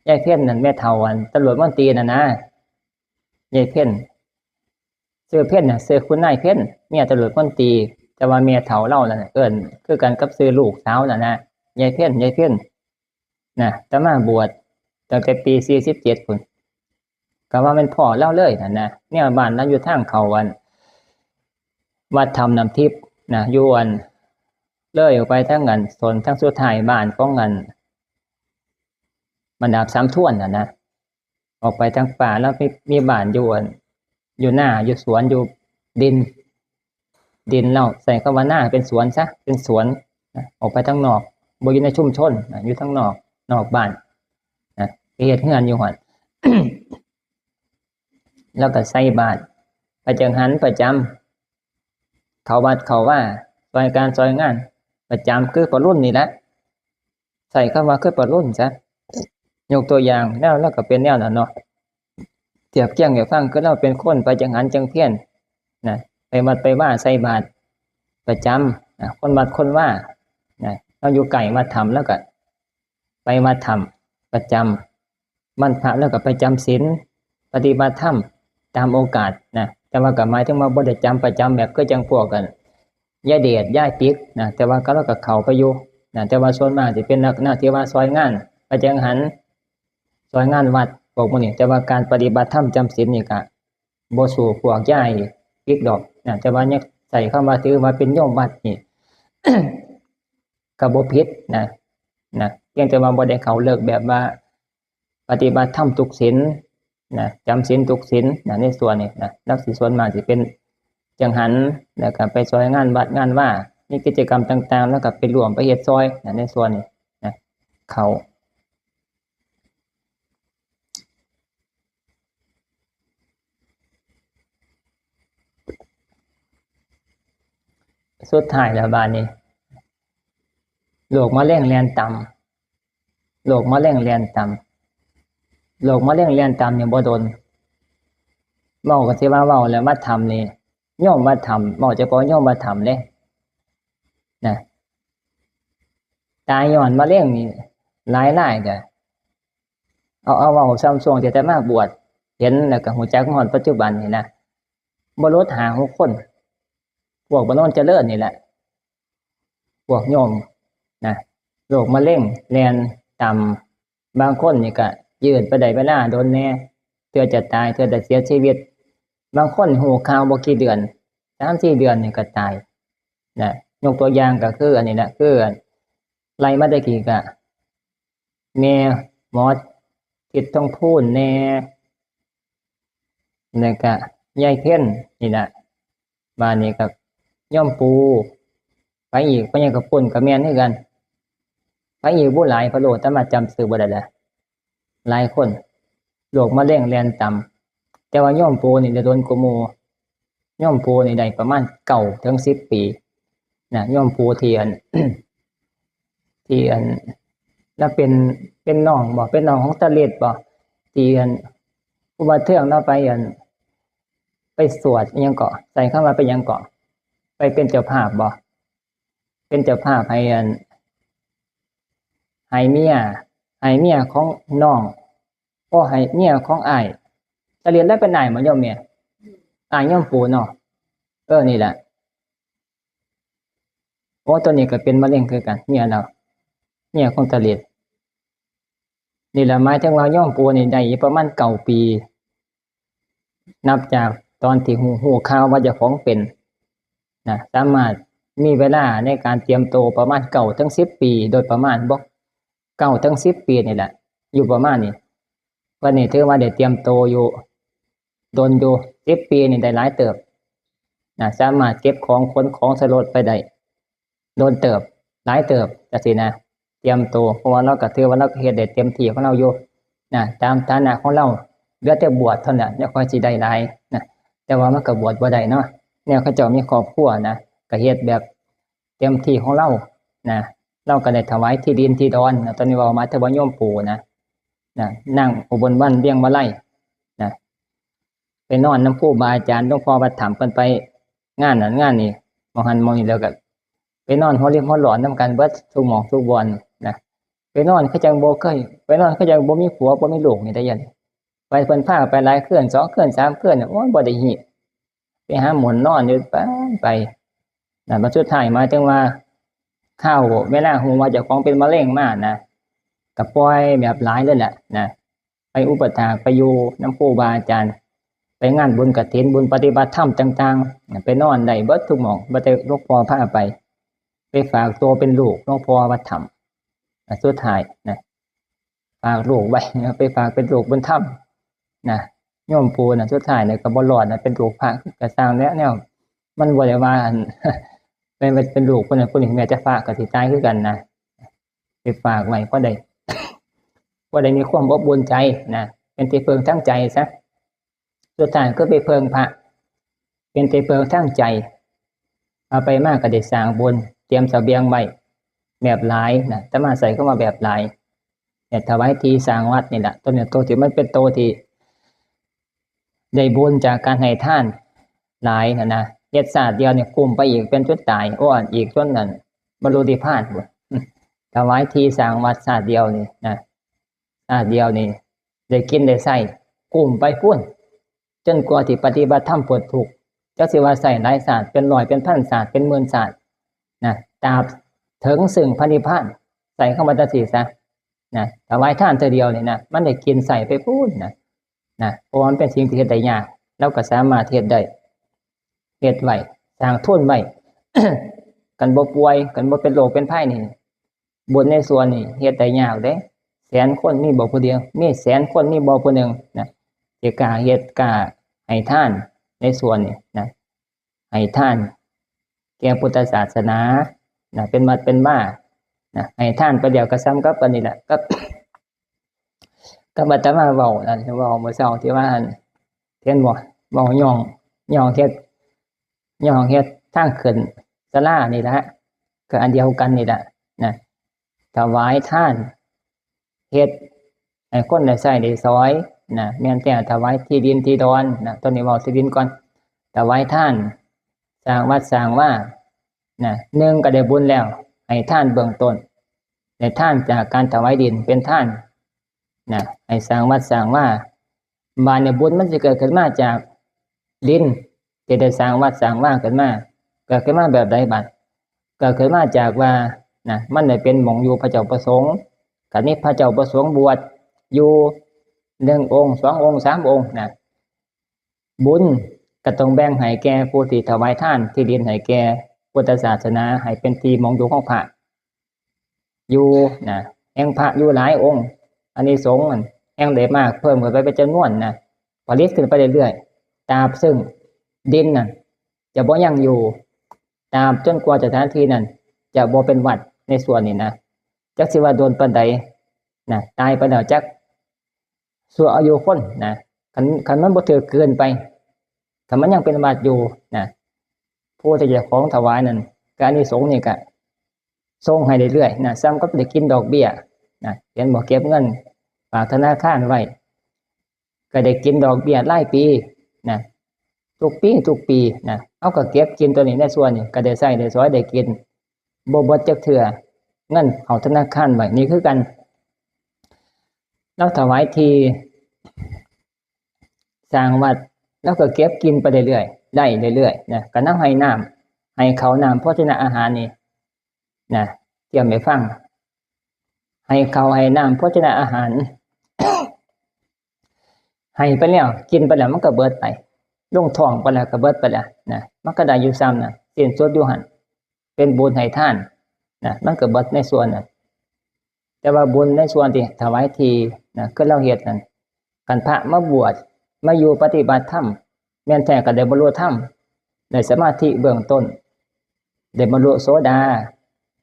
ยายเพ็ญนั่นแม่เฒ่าอันตำรวจมนตรีน่ะนะ ยายเพ็ญ ชื่อเพ็ญน่ะ ชื่อคุณนายเพ็ญ เมียตำรวจมนตรี แต่ว่าแม่เฒ่าลาวนั่นน่ะ เอิ้นคือกันกับชื่อลูกสาวนั่นนะ ยายเพ็ญ ยายเพ็ญ นะ แต่มาบวชตั้งแต่ปีสี่สิบเจ็ดพุ้น ก็ว่าแม่นพ้อลาวเลยนั่นนะ เนี่ยบ้านลาวอยู่ทางเข้าอัน วัดถ้ำน้ำทิพย์นะ อยู่อัน เลยออกไปทางอัน โซนทางสุดท้ายบ้านของอัน บรรดาสามทวนน่ะนะ ออกไปทางป่า แล้วมี มีบ้านอยู่อัน อยู่นา อยู่สวน อยู่ดิน ดินลาว ใส่คำว่านา เป็นสวนซะ เป็นสวนนะ ออกไปทางนอก บ่อยู่ในชุมชนนะ อยู่ทางนอก นอกบ้านนะ ไปเฮ็ดเฮือนอยู่หั่น แล้วก็ใส่บาตร ไปจังหันประจำ เข้าวัดเข้าวา ซอยการซอยงาน ประจำ คือปะรุ่นนี่แหละ ใส่คำว่าคือปะรุ่นซะ ยกตัวอย่าง แนวลาวก็เป็นแนวนั้นเนาะ เทียบเคียงให้ฟัง คือลาวเป็นคนไปจังหันจังเพลนะ ไปวัดไปวา ใส่บาตรประจำนะ คนวัดคนวานะ ลาวอยู่ใกล้วัดถ้ำ ลาวก็ไปวัดถ้ำประจำ วันพระลาวก็ไปจำศีล ปฏิบัติธรรมตามโอกาสนะ แต่ว่าก็หมายถึงว่าบ่ได้จำประจำแบบคือจังพวกกัน ยายเดช ยายปิ๊กนะ แต่ว่าก็ลาวก็เข้าไปอยู่นะ แต่ว่าส่วนมากสิเป็นลักษณะที่ว่าซอยงาน ไปจังหัน ซอยงานวัด พวกหมู่นี้ แต่ว่าการปฏิบัติธรรมจำศีลนี่ก็บ่สู้พวกยายปิ๊กดอกนะ แต่ว่ายังใส่คำว่าถือว่าเป็นโยมวัดนี่ ก็บ่ผิดนะ นะ เพียงแต่ว่าบ่ได้เข้าเลิกแบบว่าปฏิบัติธรรมทุกศีลนะ จำศีลทุกศีลนะ ในส่วนนี้นะ ลาวสิส่วนมากสิเป็นจังหัน แล้วก็ไปซอยงานวัดงานวา มีกิจกรรมต่างๆ ลาวก็ไปร่วมไปเฮ็ดซอยนะ ในส่วนนี้นะ เข้า สุดท้ายแล้วบาดนี้ โรคมะเร็งแล่นต่ำ โรคมะเร็งแล่นต่ำ โรคมะเร็งแล่นต่ำนี่บ่โดน เว้าก็สิว่าเว้าแหละ วัดถ้ำนี่ โยมวัดถ้ำ เว้าเฉพาะโยมวัดถ้ำเด้ นะ ตายย้อนมะเร็งนี่หลายรายเด้อ เอา เอาเว้าส่ำช่วงที่อาตมาบวช เห็นแล้วก็ฮู้จักมาฮอดปัจจุบันนี่นะ บ่หลุดห้าหกคน พวกบ้านโนนเจริญนี่แหละ พวกโยมนะ โรคมะเร็งแล่นต่ำ บางคนนี่ก็ยืดไปได้เวลาโดนแน่ เทื่อจะตาย เทื่อจะเสียชีวิต บางคนฮู้ข่าวบ่กี่เดือน สามสี่เดือนนี่ก็ตายนะ ยกตัวอย่างก็คืออันนี้แหละ คือไล่มาแต่กี้ก็ แม่หมอทิพย์ทองพูนแน่ แล้วก็ยายเพ็ญนี่ล่ะ บาดนี้ก็โยมปู่ ไปอีก พ่อใหญ่กระปุ้นก็แม่นคือกัน ไปอีกบ่หลาย พะโล้ แต่มาจำชื่อบ่ได้แล้ว หลายคน โรคมะเร็งแล่นต่ำ แต่ว่าโยมปู่นี่ได้โดนกว่าหมู่ โยมปู่นี่ได้ประมาณเก้าถึงสิบปีนะ โยมปู่ที่อัน ที่อัน แล้วเป็น เป็นน้องบ่ เป็นน้องของตาเล็ดบ่ ที่อัน ครูบาเทืองลาวไปอัน ไปสวดอิหยังเกาะ ใส่คำว่าเป็นหยังเกาะ ไปเป็นเจ้าภาพบ่ เป็นเจ้าภาพให้อัน ให้เมีย ให้เมียของน้อง โอ้ ให้เมียของอ้าย ตาเล็ดลาวเป็นอ้ายบ่โยมแม่ อ้ายโยมปู่เนาะ เออ นี่แหละ โอ้ ตัวนี้ก็เป็นมะเร็งคือกัน เมียลาว เมียของตาเล็ด นี่แหละ หมายถึงว่าโยมปู่นี่ได้ประมาณเก้าปี นับจากตอนที่ฮู้ ฮู้ข่าวว่าเจ้าของเป็นนะ สามารถมีเวลาในการเตรียมตัวประมาณเก้าถึงสิบปี โดยประมาณบ่ เก้าถึงสิบปีนี่แหละ อยู่ประมาณนี้ พิ่นนี่ถือว่าได้เตรียมโตอยู่ โดนอยู่ สิบปีนี่ได้หลายเติบนะ สามารถเก็บของขนของใส่รถไปได้ โดนเติบ หลายเติบจังซี้นะ เตรียมโต เพราะว่าเราก็ถือว่าเราก็เฮ็ดได้เต็มที่ของเราอยู่นะ ตามฐานะของเรา เหลือแต่บวชเท่านั้น แล้วค่อยสิได้หลายนะ แต่ว่ามันก็บวชบ่ได้เนาะ แนวเขาเจ้ามีครอบครัวนะ ก็เฮ็ดแบบเต็มที่ของเรานะ เราก็ได้ถวายที่ดินที่ดอนนะ ตอนนี้เว้ามาแต่ว่าโยมปู่นะ นะ นางอุบลวรรณ เวียงมาลัยนะ ไปนอนนำครูบาอาจารย์ หลวงพ่อวัดถ้ำ เพิ่นไปงานนั้นงานนี้ หม่องหั้นหม่องนี้ แล้วก็ไปนอนหัวเรียกหัวหลอนนำกันเบิดทุกหม่องทุกบ่อนนะ ไปนอนคือจั่งบ่เคย ไปนอนคือจั่งบ่มีผัวบ่มีลูกนี่ได้ยิน ไปเพิ่นพาไปหลายคืน สองคืน สามคืนน่ะ โอ้ย บ่ได้ฮี ไปหาหมอนนอนอยู่ไป ไปนะ บัดสุดท้ายหมายถึงว่า คราวเวลาฮู้ว่าเจ้าของเป็นมะเร็งมานะ ก็ปล่อยแบบหลายเลยแหละนะ ไปอุปถาก ไปอยู่นำครูบาอาจารย์ ไปงานบุญกฐิน บุญปฏิบัติธรรมต่างๆนะ ไปนอนได้เบิดทุกหม่อง บ่แต่หลวงพ่อพาไป ไปฝากตัวเป็นลูกหลวงพ่อวัดถ้ำนะ สุดท้ายนะ ฝากลูกไว้นะ ไปฝากเป็นลูกบุญธรรมนะ โยมปู่นะ สุดท้ายเนี่ยก็บ่รอดนะ เป็นลูกพระก็ซ่างแล้ว แนวมันบ่ได้ว่าอัน เป็น เป็นลูกคนนั้นคนนี้ แม้แต่พระก็สิตายคือกันนะ ไปฝากไว้ พอได้ พอได้มีความอบอุ่นใจนะ เป็นที่พึ่งทางใจซะ สุดท้ายก็ไปเพิ่งพระ เป็นที่พึ่งทางใจ เอาไปมาก็ได้สร้างบุญ เตรียมเสบียงไว้แบบหลายนะ อาตมาใส่คำว่าแบบหลาย เนี่ย ถวายที่สร้างวัดนี่แหละ ตัวเนี่ย ตัวที่มันเป็นตัวที่ได้บุญจากการให้ทานหลายนะนะ เฮ็ดชาติเดียวเนี่ย คุ้มไปอีกเป็นจนตาย โอ้ อีกจนนั่น บรรลุนิพพานพุ้น ถวายที่สร้างวัดชาติเดียวนี่นะ ชาติเดียวนี่ ได้กินได้ใช้ คุ้มไปพุ้น จนกว่าที่ปฏิบัติธรรมพ้นทุกข์ จักสิว่าใช้หลายชาติ เป็นร้อยเป็นพันชาติ เป็นหมื่นชาตินะ ตราบถึงซึ่งพระนิพพาน ใช้คำว่าจังซี่ซะนะ ถวายทานเทื่อเดียวนี่นะ มันได้กินใช้ไปพุ้นนะ นะ เพราะว่ามันเป็นสิ่งที่เฮ็ดได้ยาก เราก็สามารถเฮ็ดได้ เฮ็ดไว้ สร้างทุนไว้ คันบ่ป่วย คันบ่เป็นโรคเป็นภัยนี่ บุญในส่วนนี่เฮ็ดได้ยากเด้ แสนคนมีบ่ผู้เดียว มีแสนคนมีบ่ผู้หนึ่งนะ ที่กล้าเฮ็ด กล้าให้ทานในส่วนนี่นะ ให้ทานแก่พุทธศาสนานะ เป็นวัดเป็นวานะ ให้ทานไปแล้วก็ส่ำกับอันนี้แหละ กับ กับอาตมาเว้านั่น เว้ามื้อเช้าที่ว่าหั่น เห็นบ่ เว้าย่อง ย่องเฮ็ด ย่องเฮ็ดทางขึ้นศาลานี่แหละ ก็อันเดียวกันนี่แหละนะ ถวายทาน เฮ็ดให้คนได้ใช้ได้สอยนะ แม่นแต่ถวายที่ดินที่ดอนนะ ตอนนี้เว้าที่ดินก่อน ถวายทาน สร้างวัดสร้างวานะ หนึ่งก็ได้บุญแล้ว ให้ทานเบื้องต้น ได้ทานจากการถวายดินเป็นทานนะ ให้สร้างวัดสร้างวา บาดเนี่ยบุญมันสิเกิดขึ้นมาจากดิน ที่ได้สร้างวัดสร้างวาขึ้นมา เกิดขึ้นมาแบบใดบาด เกิดขึ้นมาจากว่านะ มันได้เป็นหม่องอยู่พระเจ้าประสงค์ คันมีพระเจ้าประสงค์บวชอยู่หนึ่งองค์ สององค์ สามองค์นะ บุญก็ต้องแบ่งให้แก่ผู้ที่ถวายทานที่ดินให้แก่พุทธศาสนา ให้เป็นที่หม่องอยู่ของพระ อยู่นะ แฮ่งพระอยู่หลายองค์ อานิสงส์มันแฮ่งได้มากเพิ่มขึ้นไปเป็นจำนวนนะ ผลิตขึ้นไปเรื่อยๆ ตราบซึ่งดินน่ะจะบ่ยังอยู่ ตราบจนกว่าสถานที่นั้นจะบ่เป็นวัดในส่วนนี้นะ จักสิว่าโดนปานใดนะ ตายไปแล้วจักชั่วอายุคนนะ คัน คันมันบ่ถืกเกินไป ถ้ามันยังเป็นวัดอยู่นะ ผู้ที่เจ้าของถวายนั่น ก็อานิสงส์นี่ก็ส่งให้เรื่อยๆนะ ส่ำกับได้กินดอกเบี้ยนะ เห็นบ่ เก็บเงินฝากธนาคารไว้ ก็ได้กินดอกเบี้ยรายปีนะ ทุกปีทุกปีนะ เฮาก็เก็บกินตัวนี้ในส่วนนี้ ก็ได้ใช้ได้สอยได้กิน บ่เบิดจักเทื่อ เงินเข้าธนาคารไว้ นี่คือกัน เราถวายที่สร้างวัด เราก็เก็บกินไปเรื่อยๆ ได้เรื่อยๆนะ ก็นำให้น้ำ ให้ข้าวน้ำโภชนาอาหารนี่นะ เตรียมให้ฟัง ให้ข้าวให้น้ำโภชนาอาหาร ให้ไปแล้ว กินไปแล้วมันก็เบิดไป ลงท้องไปแล้วก็เบิดไปแล้วนะ มันก็ได้อยู่ส่ำนั้น สิ้นสุดอยู่หั่น เป็นบุญให้ทานนะ มันก็เบิดในส่วนนั้น แต่ว่าบุญในส่วนที่ถวายที่นะ คือเราเฮ็ดนั่น อันพระมาบวช มาอยู่ปฏิบัติธรรม แม่นแท้ก็ได้บรรลุธรรม ได้สมาธิเบื้องต้น ได้บรรลุโสดา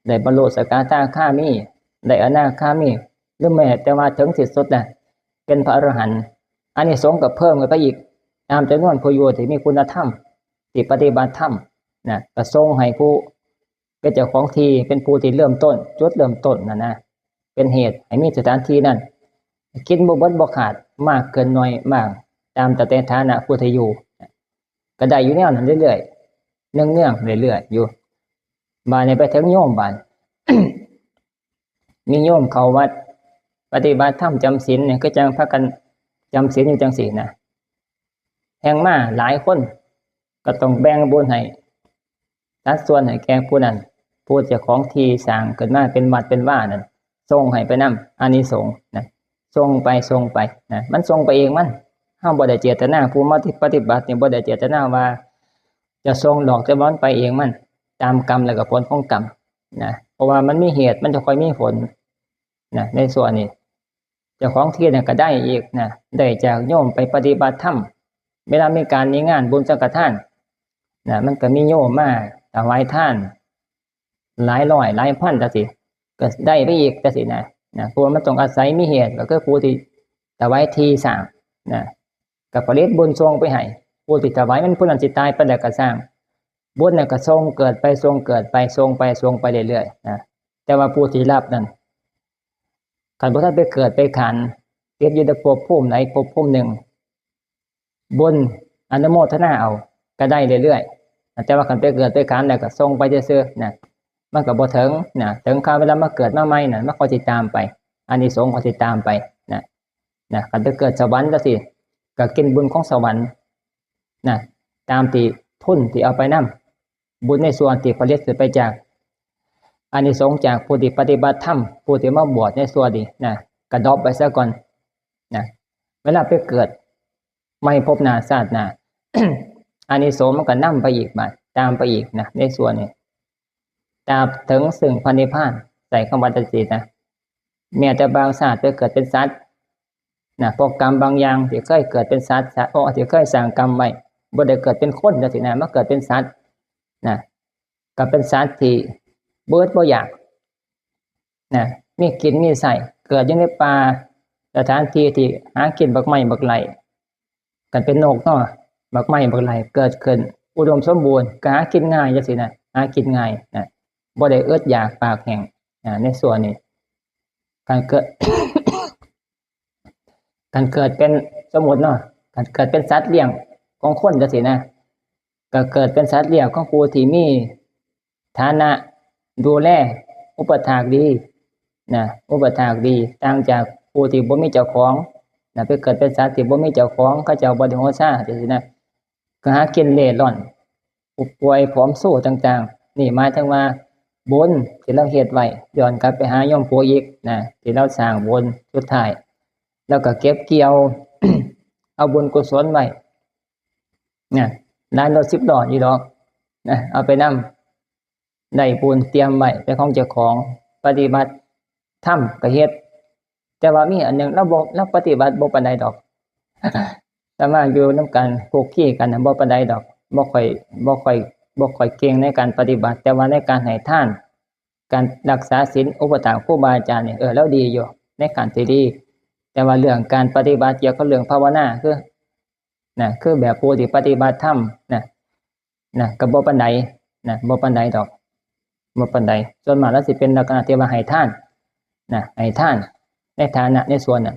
ได้บรรลุสกทาคามี ได้อนาคามี หรือแม้แต่ว่าถึงที่สุดนะ เป็นพระอรหันต์ อานิสงส์ก็เพิ่มขึ้นไปอีก ตามจำนวนผู้อยู่ที่มีคุณธรรม ที่ปฏิบัติธรรมนะ ก็ส่งให้ผู้เป็นเจ้าของที่ เป็นผู้ที่เริ่มต้น จุดเริ่มต้นนะนะ เป็นเหตุให้มีสถานที่นั้น กินบ่เบิดบ่ขาด มากเกินน้อยบ้าง ตามแต่ฐานะผู้ที่อยู่ ก็ได้อยู่แนวนั้นเรื่อยๆ เนืองๆ เรื่อยๆ อยู่ บาดนี้ไปถึงโยมบาด มีโยมเข้าวัด ปฏิบัติธรรมจำศีลเนี่ย คือจั่งพากันจำศีลอยู่จั่งซี้นะ แฮ่งมาหลายคน ก็ต้องแบ่งบุญให้ สัดส่วนให้แก่ผู้นั้น ผู้เจ้าของที่สร้างขึ้นมาเป็นวัดเป็นวานั่น ส่งให้ไปนำ อานิสงส์นะ ส่งไป ส่งไปนะ มันส่งไปเองมัน เฮาบ่ได้เจตนา ผู้มาปฏิบัตินี่บ่ได้เจตนาว่า จะส่งดอก แต่ว่ามันไปเองมัน ตามกรรมแล้วก็ผลของกรรมนะ เพราะว่ามันมีเหตุ มันจะค่อยมีผลนะ ในส่วนนี้ เจ้าของที่นั่นก็ได้อีกนะ ได้จากโยมไปปฏิบัติธรรม เวลามีการมีงานบุญสังฆทานนะ มันก็มีโยมมาถวายทาน หลายร้อย หลายพันจั่งซี้ ก็ได้ไปอีกจั่งซี้นะ นะ เพราะว่ามันต้องอาศัยมีเหตุ ก็คือผู้ที่ถวายที่สร้างนะ ก็ผลิตบุญส่งไปให้ ผู้ที่ถวายมันผู้นั้นสิตายไปแล้วก็สร้าง บุญน่ะก็ส่งเกิดไป ส่งเกิดไป ส่งไป ส่งไปเรื่อยๆ นะ แต่ว่าผู้ที่รับนั่น คันบ่ทันไปเกิดไปขัน ติดอยู่ในภพภูมิไหนภพภูมิหนึ่ง บุญอนุโมทนาเอา ก็ได้เรื่อยๆ นะ แต่ว่าคันไปเกิดไปขันแล้วก็ส่งไปซื่อๆ นะ มันก็บ่ถึงนะ ถึงคราวเวลามาเกิดมาใหม่น่ะ มันก็สิตามไป อานิสงส์ก็สิตามไปนะ นะ คันไปเกิดสวรรค์จั่งซี้ ก็กินบุญของสวรรค์นะ ตามที่ทุนที่เอาไปนำ บุญในส่วนที่ผลิตขึ้นไปจาก อานิสงส์จากผู้ที่ปฏิบัติธรรม ผู้ที่มาบวชในส่วนนี้นะ ก็ดรอปไปซะก่อนนะ เวลาไปเกิดใหม่ภพหน้าชาติหน้า อานิสงส์มันก็นำไปอีกบาด ตามไปอีกนะ ในส่วนนี้ ตราบถึงซึ่งพระนิพพาน ใส่คำว่าจั่งซี้นะ แม้แต่บางชาติไปเกิดเป็นสัตว์นะ เพราะกรรมบางอย่างที่เคยเกิดเป็นสัตว์ เพราะที่เคยสร้างกรรมไว้ บ่ได้เกิดเป็นคนจั่งซี้นะ มาเกิดเป็นสัตว์นะ ก็เป็นสัตว์ที่บ่อึดบ่อยากนะ มีกินมีใช้ เกิดอยู่ในป่า สถานที่ที่หากินบักไม้บักไร่ คันเป็นนกเนาะ บักไม้บักไร่เกิดขึ้น อุดมสมบูรณ์ ก็หากินง่ายจั่งซี้นะ หากินง่ายนะ บ่ได้อึดอยากปากแห้งนะ ในส่วนนี้ คันเกิด คันเกิดเป็น สมมุติเนาะ คันเกิดเป็นสัตว์เลี้ยงของคนจั่งซี้นะ ก็เกิดเป็นสัตว์เลี้ยงของผู้ที่มีฐานะดูแล อุปถากดีนะ อุปถากดี ต่างจากผู้ที่บ่มีเจ้าของนะ ไปเกิดเป็นสัตว์ที่บ่มีเจ้าของ เขาเจ้าบ่ได้หัวซาจั่งซี้นะ ก็หากินเร่ร่อน ผู้ป่วยผอมโซต่างๆ นี่หมายถึงว่าบุญที่เราเฮ็ดไว้ ย้อนกลับไปหาโยมปู่อีกนะ ที่เราสร้างบุญ สุดท้ายเราก็เก็บเกี่ยว เอาบุญกุศลไว้นะ หลายรถสิบล้ออยู่ดอกนะ เอาไปนำ ได้บุญเตรียมไว้เป็นของเจ้าของ ปฏิบัติธรรมก็เฮ็ด แต่ว่ามีอันหนึ่ง เราบ่ เราปฏิบัติบ่ปานใดดอก แต่ว่าอยู่นำกัน คลุกคลีกันน่ะ บ่ปานใดดอก บ่ค่อย บ่ค่อย บ่ค่อยเก่งในการปฏิบัติ แต่ว่าในการให้ทาน การรักษาศีล อุปถากครูบาอาจารย์นี่ เออ เราดีอยู่ ในการที่ดี แต่ว่าเรื่องการปฏิบัติเกี่ยวกับเรื่องภาวนา คือ นะ คือแบบผู้ที่ปฏิบัติธรรมนะ นะ ก็บ่ปานใดนะ บ่ปานใดดอก บ่ปานใด ส่วนมากแล้วสิเป็นลักษณะที่ว่าให้ทานนะ ให้ทาน ในฐานะในส่วนน่ะ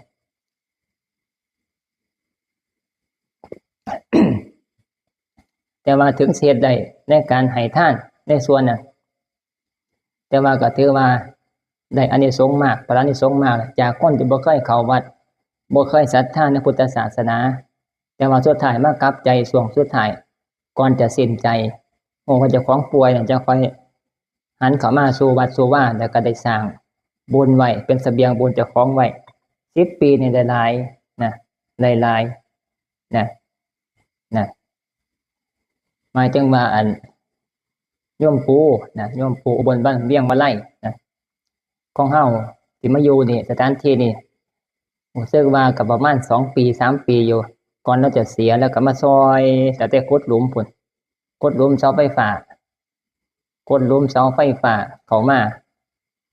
แต่ว่าถึงสิเฮ็ดได้ในการให้ทานในส่วนน่ะ แต่ว่าก็ถือว่าได้อานิสงส์มาก ผลอานิสงส์มาก จากคนที่บ่เคยเข้าวัด บ่เคยศรัทธาในพุทธศาสนา แต่ว่าสุดท้ายมากลับใจช่วงสุดท้าย ก่อนจะสิ้นใจ โอ้ ว่าเจ้าของป่วยน่ะ จั่งค่อยหันเข้ามาสู่วัดสู่วา แล้วก็ได้สร้างบุญไว้ เป็นเสบียงบุญเจ้าของไว้ สิบปีนี่ได้หลายนะ ได้หลายนะ นะ หมายถึงว่าอัน โยมปู่นะ โยมปู่อุบลบ้านเวียงมาลัยนะ ของเฮาที่มาอยู่นี่ สถานที่นี่ รู้สึกว่าก็ประมาณสองปีสามปีอยู่ ก่อนเราจะเสีย แล้วก็มาซอยตั้งแต่ขุดหลุมพุ้น ขุดหลุมเสาไฟฟ้า ขุดหลุมเสาไฟฟ้าเข้ามา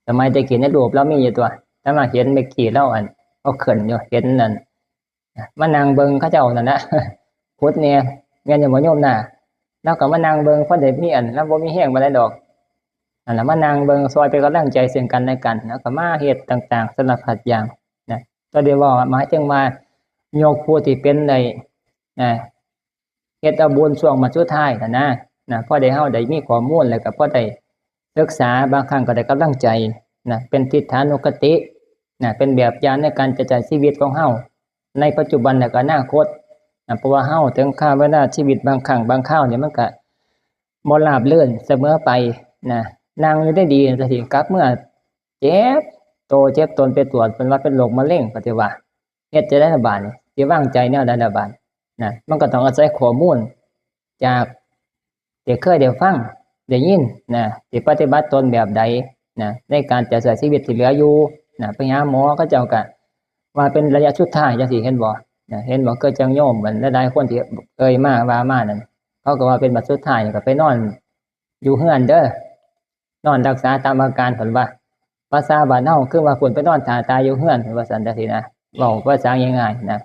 สมัยแต่กี้ในรูปเรามีอยู่ตัว แต่มาเห็นเมื่อกี้เราอัน เอาขึ้นอยู่ เห็นนั่น มานั่งเบิ่งเขาเจ้านั่นนะ ขุดเนี่ย แม่นอยู่บ่โยมนะ เราก็มานั่งเบิ่ง พอได้มีอัน เราบ่มีแฮงปานใดดอก นั่นล่ะ มานั่งเบิ่งซอย เป็นกำลังใจซึ่งกันและกัน แล้วก็มาเฮ็ดต่างๆ สารพัดอย่างนะ ก็ได้เว้าหมายถึงว่ายกผู้ที่เป็นได้นะ เฮ็ดเอาบุญช่วงมาสุดท้ายน่ะนะ นะ พอได้ เฮาได้มีข้อมูล แล้วก็พอได้ศึกษา บางครั้งก็ได้กำลังใจนะ เป็นทิฏฐานุคตินะ เป็นแบบอย่างในการจะใช้ชีวิตของเฮา ในปัจจุบันและก็อนาคตนะ เพราะว่าเฮาถึงคราวเวลาชีวิตบางครั้งบางคราวเนี่ยมันก็บ่ราบรื่นเสมอไปนะ นั่งอยู่ได้ดี แต่สิกลับเมื่อเจ็บโตเจ็บตน ไปตรวจ เพิ่นว่าเป็นโรคมะเร็ง ก็สิว่า เฮ็ดจั่งใดล่ะบาดนี้ สิวางใจแนวใดล่ะบาดนะ มันก็ต้องอาศัยข้อมูลจากที่เคยได้ฟังได้ยินนะ สิปฏิบัติตนแบบใดนะ ในการจะใช้ชีวิตที่เหลืออยู่นะ ไปหาหมอ เขาเจ้าก็ว่าเป็นระยะสุดท้ายจั่งซี้ เห็นบ่นะ เห็นบ่ คือจั่งโยมเหมือนหลายๆคนที่เอ่ยมาว่ามานั่น เขาก็ว่าเป็นบัดสุดท้ายก็ไปนอนอยู่เฮือนเด้อ นอนรักษาตามอาการ เพิ่นว่า ภาษาบ้านเฮาคือว่าเพิ่นไปนอนท่าตายอยู่เฮือน เพิ่นว่าซั่นจั่งซี้นะ เว้าภาษาง่ายๆนะ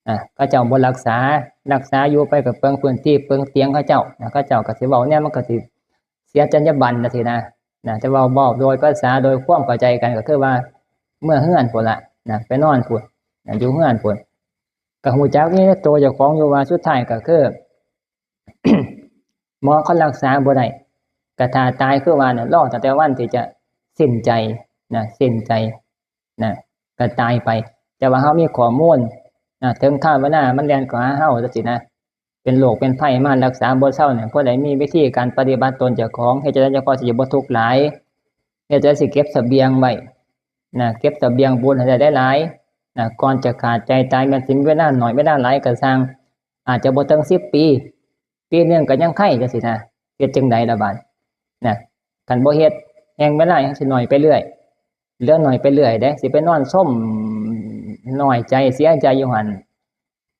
อ่ะ เขาเจ้าบ่รักษา รักษาอยู่ไปก็เปลืองพื้นที่เปลืองเตียงเขาเจ้านะ เขาเจ้าก็สิเว้าแนวมันก็สิเสียจรรยาบรรณจั่งซี้นะ นะ แต่ว่าเว้าโดยภาษาโดยความเข้าใจกันก็คือว่าเมือเฮือนพุ้นล่ะนะ ไปนอนพุ้นนะ อยู่เฮือนพุ้น ก็ฮู้จักอยู่ในตัวเจ้าของอยู่ว่าสุดท้ายก็คือ หมอเขารักษาบ่ได้ ก็ท่าตายคือว่าน่ะ รอตั้งแต่วันที่จะสิ้นใจนะ สิ้นใจนะ ก็ตายไป แต่ว่าเฮามีข้อมูลนะ ถึงคราวเวลามันแล่นเข้าหาเฮาจั่งซี้นะ เป็นโรคเป็นภัยมารักษาบ่เซาเนี่ย ผู้ใดมีวิธีการปฏิบัติตนเจ้าของ เฮ็ดจั่งใดเจ้าของสิบ่ทุกข์หลาย เฮ็ดจั่งใดสิเก็บเสบียงไว้นะ เก็บเสบียงบุญให้ได้หลายๆนะ ก่อนจะขาดใจตาย แม้นสิมีเวลาน้อยเวลาหลายก็ซ่าง อาจจะบ่ถึงสิบปี ปีหนึ่งก็ยังไคจั่งซี้นะ เฮ็ดจั่งใดล่ะบาดนะ คันบ่เฮ็ด แฮ่งเวลายังสิน้อยไปเรื่อย เหลือน้อยไปเรื่อยเด้ สิไปนอนซมน้อยใจเสียใจอยู่หั่น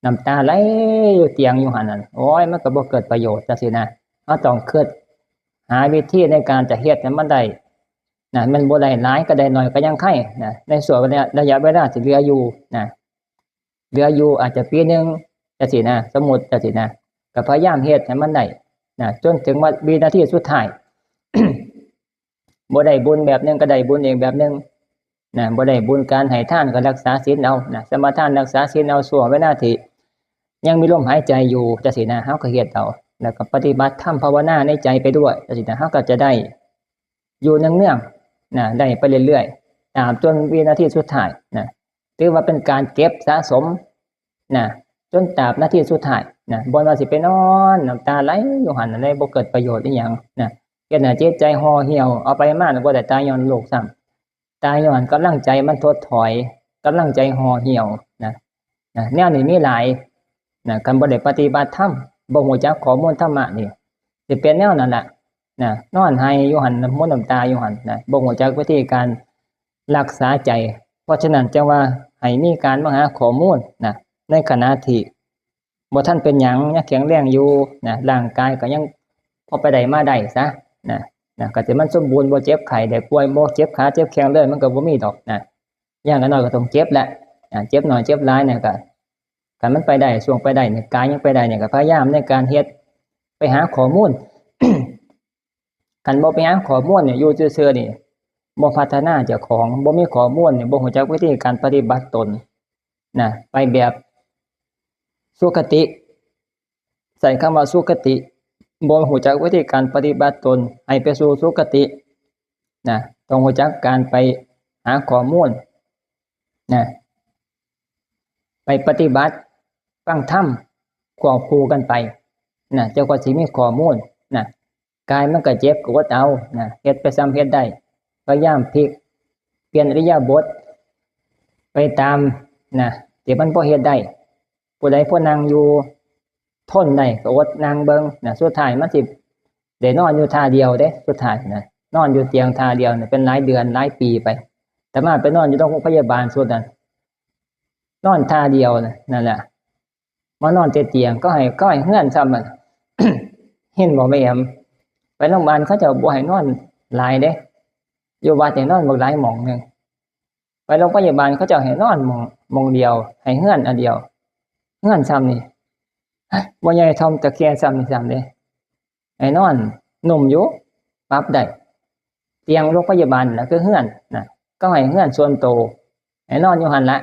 น้ำตาไหลอยู่เตียงอยู่หั่นนั่น โอ้ย มันก็บ่เกิดประโยชน์จั่งซี้นะ เฮาต้องคิดหาวิธีในการจะเฮ็ดให้มันได้นะ มันบ่ได้หลายก็ได้น้อยก็ยังไคนะ ในช่วงระยะ ระยะเวลาที่เหลืออยู่นะ เหลืออยู่อาจจะปีหนึ่งจั่งซี้นะ สมมุติจั่งซี้นะ ก็พยายามเฮ็ดให้มันได้นะ จนถึงว่าวินาทีสุดท้าย บ่ได้บุญแบบหนึ่งก็ได้บุญอีกแบบหนึ่งนะ บ่ได้บุญการให้ทานก็รักษาศีลเอานะ สมาทานรักษาศีลเอา ช่วงเวลาที่ยังมีลมหายใจอยู่จั่งซี้นะ เฮาก็เฮ็ดเอา แล้วก็ปฏิบัติธรรมภาวนาในใจไปด้วยจั่งซี้นะ เฮาก็จะได้อยู่เนืองๆนะ ได้ไปเรื่อยๆ ตราบจนวินาทีสุดท้ายนะ ถือว่าเป็นการเก็บสะสมนะ จนตราบนาทีสุดท้ายนะ บ่ว่าสิไปนอนน้ำตาไหลอยู่หั่นนั่นเลย บ่เกิดประโยชน์อีหยังนะ เฮ็ดให้จิตใจห่อเหี่ยว เอาไปมาแล้วบ่ได้ตายย้อนโรคซ้ำ ตายย้อนกำลังใจมันถดถอย กำลังใจห่อเหี่ยวนะ นะ แนวนี้มีหลายนะ คันบ่ได้ปฏิบัติธรรม บ่ฮู้จักข้อมูลธรรมะนี่ สิเป็นแนวนั้นล่ะนะ นอนไห้อยู่หั่น น้ำมูกน้ำตาอยู่หั่นนะ บ่ฮู้จักวิธีการรักษาใจ เพราะฉะนั้นจึงว่าให้มีการมาหาข้อมูลนะ ในขณะที่บ่ทันเป็นหยัง ยังแข็งแรงอยู่นะ ร่างกายก็ยังพอไปได้มาได้ซะนะ นะ ก็สิมันสมบูรณ์ บ่เจ็บไข้ได้ป่วย บ่เจ็บขาเจ็บแข้งเลย มันก็บ่มีดอกนะ อย่างน้อยก็ต้องเจ็บแหละนะ เจ็บน้อยเจ็บหลายเนี่ยก็ คันมันไปได้ ช่วงไปได้เนี่ย กายยังไปได้เนี่ย ก็พยายามในการเฮ็ด ไปหาข้อมูล คันบ่ไปหาข้อมูลเนี่ย อยู่ซื่อๆนี่ บ่พัฒนาเจ้าของ บ่มีข้อมูลเนี่ย บ่ฮู้จักวิธีการปฏิบัติตนนะ ไปแบบสุคติ ใช้คำว่าสุคติ บ่ฮู้จักวิธีการปฏิบัติตนให้ไปสู่สุคตินะ ต้องฮู้จักการไปหาข้อมูลนะ ไปปฏิบัติ ฟังธรรมควบคู่กันไปนะ เจ้าก็สิมีข้อมูลนะ กายมันก็เจ็บก็อดเอานะ เฮ็ดไปส่ำเฮ็ดได้ พยายามพลิกเปลี่ยนอิริยาบถไปตามนะ ที่มันพอเฮ็ดได้ ผู้ใดพอนั่งอยู่ทนได้ก็อดนั่งเบิ่งนะ สุดท้ายมันสิได้นอนอยู่ท่าเดียวเด้ สุดท้ายนะ นอนอยู่เตียงท่าเดียวเนี่ย เป็นหลายเดือนหลายปีไป อาตมาไปนอนอยู่โรงพยาบาลชุดนั้น นอนท่าเดียวน่ะ นั่นแหละ มานอนแต่เตียง ก็ให้ ก็ให้เฮือนซ้ำนั่น เห็นบ่แม่แอม ไปโรงพยาบาลเขาเจ้าบ่ให้นอนหลายเด้ อยู่วัดนี่นอนบักหลายหม่องหนึ่ง ไปโรงพยาบาลเขาเจ้าให้นอนหม่อง หม่องเดียว ให้เฮือนอันเดียว เฮือนซ้ำนี่ บ่ใหญ่ท่อมตะแคซ้ำนี่ซ้ำเด้ ให้นอนนุ่มอยู่ ปรับได้ เตียงโรงพยาบาลน่ะคือเฮือนน่ะ ก็ให้เฮือนส่วนโต ให้นอนอยู่หั่นละ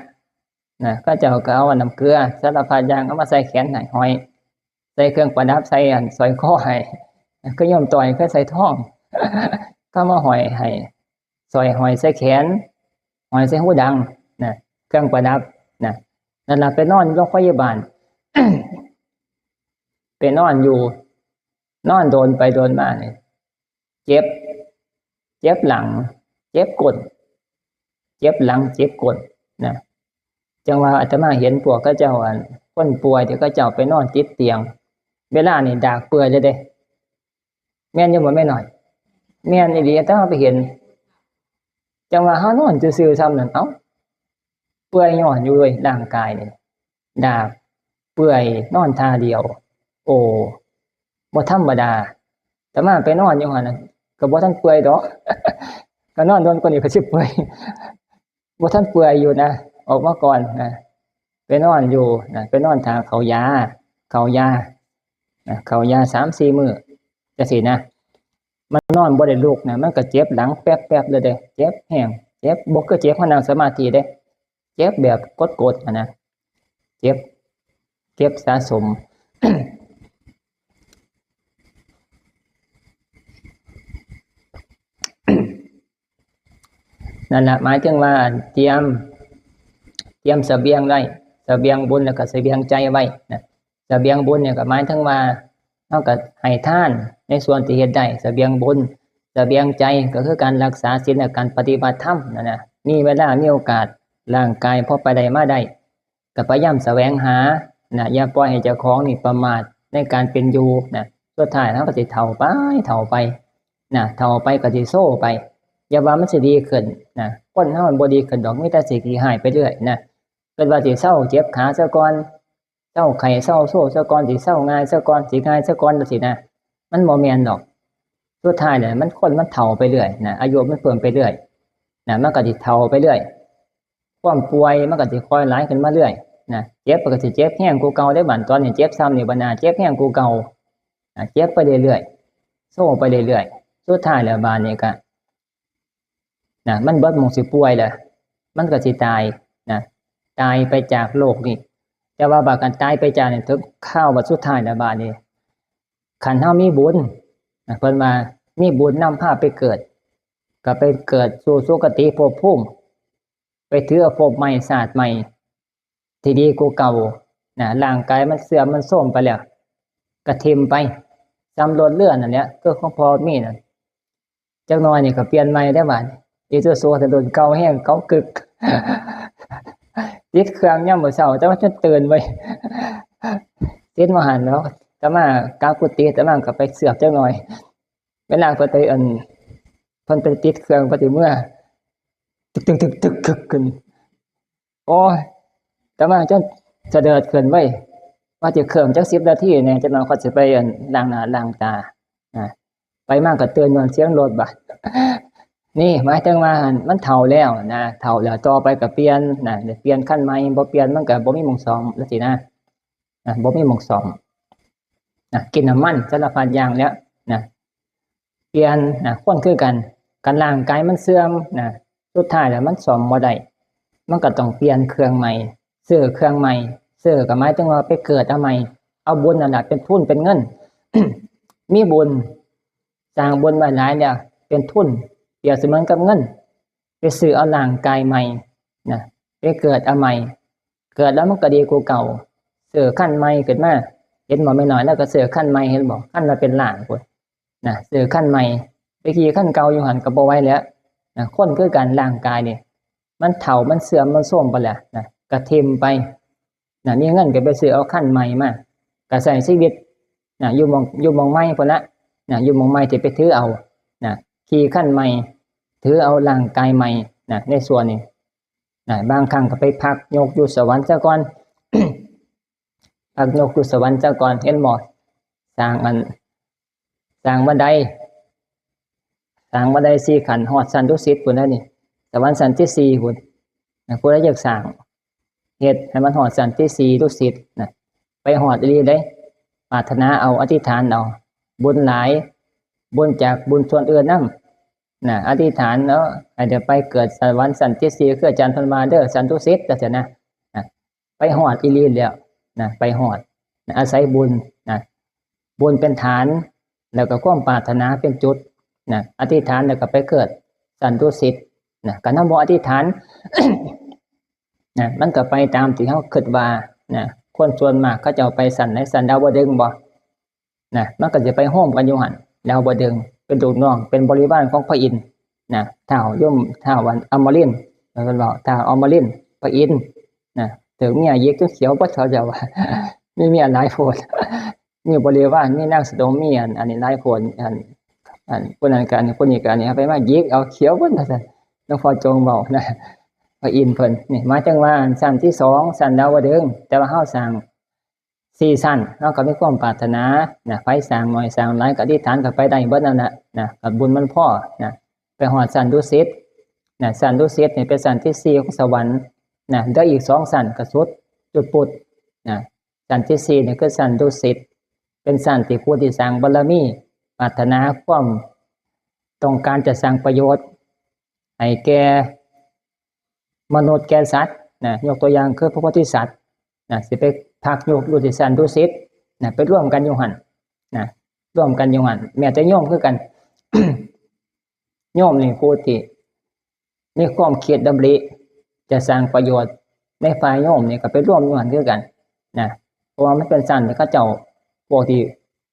น่ะ เขาเจ้าก็เอาน้ำเกลือสารพัดอย่างเอามาใส่แขนให้ ห้อย ใส่เครื่องประดับ ใส่อันสร้อยคอให้ คือโยมต่อยเคยใส่ทอง ก็มาห้อยให้ สร้อยห้อยใส่แขน ห้อยใส่หูดังน่ะ เครื่องประดับน่ะ นั่นล่ะ ไปนอนโรงพยาบาล ไปนอนอยู่ นอนโดนไปโดนมานี่ เจ็บ เจ็บหลัง เจ็บก้น เจ็บหลัง เจ็บก้นน่ะ จังว่าอาตมาเห็นพวกเขาเจ้า อัน คนป่วยที่เขาเจ้าไปนอนติดเตียง เวลานี่ดากเปื่อยเลยเด้ แม่นอยู่บ่แม่น้อย แม่นอีหลี แต่เฮาไปเห็น จังว่าเฮานอนซื่อๆ ซ้ำนั่น เอ้า เปื่อยย้อนอยู่เว้ย ร่างกายนี่ ดากเปื่อย นอนท่าเดียว โอ้ บ่ธรรมดา แต่มาไปนอนอยู่หั่นน่ะ ก็บ่ทันเปื่อยดอก ก็นอนโดนกว่านี้ก็สิเปื่อย บ่ทันเปื่อยอยู่นะ ออกมาก่อนนะ ไปนอนอยู่นะ ไปนอนท่าเข้ายา เข้ายานะ เข้ายาสามสี่มื้อจังซี้นะ มันนอนบ่ได้ลุกนะ มันก็เจ็บหลังแป๊บๆ เลยเด้ เจ็บแฮง เจ็บ บ่คือเจ็บเฮานั่งสมาธิเด้ เจ็บแบบกดๆ หั้นนะ เจ็บ เจ็บสะสม นั่นล่ะ หมายถึงว่าเตรียม เตรียมเสบียงไว้ เสบียงบุญแล้วก็เสบียงใจไว้นะ เสบียงบุญเนี่ยก็หมายถึงว่า เฮาก็ให้ทานในส่วนที่เฮ็ดได้ เสบียงบุญ เสบียงใจก็คือการรักษาศีลและการปฏิบัติธรรมนั่นนะ มีเวลามีโอกาส ร่างกายพอไปได้มาได้ ก็พยายามแสวงหานะ อย่าปล่อยให้เจ้าของนี่ประมาทในการเป็นอยู่นะ สุดท้ายเฮาก็สิเฒ่าไป เฒ่าไปนะ เฒ่าไปก็สิโซไป อย่าว่ามันสิดีขึ้นนะ คนเฮามันบ่ดีขึ้นดอก มีแต่สิขี้ฮ้ายไปเรื่อยนะ คิดว่าสิเซาเจ็บขาซะก่อน เซาไข้เซาโซซะก่อน สิเซาง่ายซะก่อน สิง่ายซะก่อนจังซี้นะ มันบ่แม่นดอก สุดท้ายเนี่ยมัน คนมันเฒ่าไปเรื่อยนะ อายุมันเพิ่มไปเรื่อยนะ มันก็สิเฒ่าไปเรื่อย ความป่วยมันก็สิค่อยหลายขึ้นมาเรื่อยนะ เจ็บมันก็สิเจ็บแฮงกว่าเก่าเด้ บัดตอนนี้เจ็บซ้ำนี่ บัดหน้าเจ็บแฮงกว่าเก่านะ เจ็บไปเรื่อยๆ โซไปเรื่อยๆ สุดท้ายแล้วบาดนี้ก็ นะ มันเบิดหม่องสิป่วยแหละ มันก็สิตายนะ ตายไปจากโลกนี้ แต่ว่าบาดคันตายไปจากนี่ ถึงคราวบัดสุดท้ายแล้วบาดนี้ คันเฮามีบุญนะ เพิ่นว่ามีบุญนำพาไปเกิด ก็ไปเกิดสู่สุคติภพภูมิ ไปถือเอาภพใหม่ชาติใหม่ ที่ดีกว่าเก่านะ ร่างกายมันเสื่อมมันโทรมไปแล้ว ก็ถิ่มไป ส่ำรถเรือนั่นแหละ คือของพ่อมีนั่น จักหน่อยนี่ก็เปลี่ยนใหม่ได้บาดนี้ อีซูซู แต่รุ่นเก่าแฮง เก่ากึก ติดเครื่องยามมื้อเช้า แต่ว่าจนตื่นเว้ย ติดมาหั่นเนาะ แต่มากลับกุฏิ แต่มาก็ไปเสือกจักหน่อย เวลาเพิ่นไป อัน เพิ่นไปติดเครื่อง เพิ่นสิเมือ ตึกๆๆๆ ขึ้น โอ้ย แต่มาจนสะเดิดขึ้นเว้ย ว่าสิเคิ่มจักสิบนาทีแหน่ จักหน่อยค่อยสิไป อัน ล้างหน้าล้างตานะ ไปมาก็ตื่นย้อนเสียงรถบาด นี่หมายถึงว่ามันเฒ่าแล้วนะ เฒ่าแล้วต่อไปก็เปลี่ยนนะ เปลี่ยนคันใหม่ บ่เปลี่ยนมันก็บ่มีหม่องซ่อมจังซี้นะ นะ บ่มีหม่องซ่อมนะ กินน้ำมันสารพัดอย่างแล้วนะ เปลี่ยนนะ คนคือกัน คันร่างกายมันเสื่อมนะ สุดท้ายแล้วมันซ่อมบ่ได้ มันก็ต้องเปลี่ยนเครื่องใหม่ ซื้อเครื่องใหม่ ซื้อก็หมายถึงว่าไปเกิดเอาใหม่ เอาบุญนั่นแหละเป็นทุนเป็นเงิน มีบุญ สร้างบุญไว้หลายแล้ว เป็นทุน เปรียบเสมือนกับเงิน ไปซื้อเอาร่างกายใหม่นะ ไปเกิดเอาใหม่ เกิดแล้วมันก็ดีกว่าเก่า ซื้อคันใหม่ขึ้นมา เห็นบ่แม่น้อย แล้วก็ซื้อคันใหม่ เห็นบ่ คันละเป็นล้านพุ้นนะ ซื้อคันใหม่ ไปขี่คันเก่าอยู่หั่นก็บ่ไหวแล้วนะ คนคือกัน ร่างกายนี่ มันเฒ่า มันเสื่อม มันโทรมไปแล้วนะ ก็ถิ่มไปนะ มีเงินก็ไปซื้อเอาคันใหม่มา ก็ใช้ชีวิตนะ อยู่หม่อง อยู่หม่องใหม่พุ้นละนะ อยู่หม่องใหม่ที่ไปถือเอานะ ขี่คันใหม่ ถือเอาร่างกายใหม่นะ ในส่วนนี้ นะ บางครั้งก็ไปพักยกอยู่สวรรค์ซะก่อน พักยกอยู่สวรรค์ซะก่อน เห็นบ่ สร้างอัน สร้างบันได สร้างบันไดสี่ขั้น ฮอดชั้นดุสิตพุ้นนะนี่ สวรรค์ชั้นที่สี่พุ้นนะ ผู้ใดอยากสร้าง เฮ็ดให้มันฮอดชั้นที่สี่ดุสิตนะ ไปฮอดอีหลีเด้ ปรารถนาเอา อธิษฐานเอา บุญหลาย บุญจากบุญส่วนอื่นนำนะ อธิษฐานเนาะ ให้ได้ไปเกิดสวรรค์ชั้นที่สี่ คืออาจารย์เพิ่นว่าเด้อ ชั้นดุสิต จังซี้นะ นะ ไปฮอดอีหลีแล้วนะ ไปฮอดนะ อาศัยบุญนะ บุญเป็นฐาน แล้วก็ความปรารถนาเป็นจุดนะ อธิษฐานแล้วก็ไปเกิดชั้นดุสิตนะ คันเฮาบ่อธิษฐาน นะ มันก็ไปตามที่เฮาคิดว่านะ คนส่วนมากเขาเจ้าไปชั้นไหน ชั้นดาวดึงส์บ่นะ มันก็สิไปโฮมกันอยู่หั่น ดาวดึงส์ เป็นลูกน้อง เป็นบริวารของพระอินทร์นะ ท้าวยม ท้าวอันอมรินทร์ เพิ่นเว้า ท้าวอมรินทร์ พระอินทร์นะ ถืกเมียหยิกจนเขียวเบิด เขาเจ้าว่า มีเมียหลายโพด มีบริวาร มีนางสนม มีอัน อันนี้หลายโพด อัน อันผู้นั้นก็อันนี้ ผู้นี้ก็อันนี้ เอาไปมาหยิกเอาเขียวเบิดว่าซั่น หลวงพ่อจงเว้านะ พระอินทร์เพิ่น นี่ หมายถึงว่าชั้นที่สอง ชั้นดาวดึงส์ แต่ว่าเฮาสร้างสี่ชั้น เฮาก็มีความปรารถนานะ ไผสร้างน้อยสร้างหลายก็อธิษฐานก็ไปได้เบิดนั่นน่ะนะ ก็บุญมันพอนะ ไปฮอดชั้นดุสิตนะ ชั้นดุสิตนี่เป็นชั้นที่สี่ของสวรรค์นะ เหลืออีกสองชั้นก็สุดจุดปุดนะ ชั้นที่สี่นี่คือชั้นดุสิต เป็นชั้นที่ผู้ที่สร้างบารมี ปรารถนาความต้องการจะสร้างประโยชน์ ให้แก่มนุษย์แก่สัตว์นะ ยกตัวอย่างคือพระโพธิสัตว์นะ สิไปพักอยู่ อยู่ที่ชั้นดุสิตนะ ไปร่วมกันอยู่หั่นนะ ร่วมกันอยู่หั่น แม้แต่โยมคือกัน โยมนี่ผู้ที่มีความคิดดำริจะสร้างประโยชน์ในฝ่ายโยมนี่ก็ไปร่วมอยู่หั่นคือกันนะ เพราะว่ามันเป็นชั้นที่เขาเจ้า พวกที่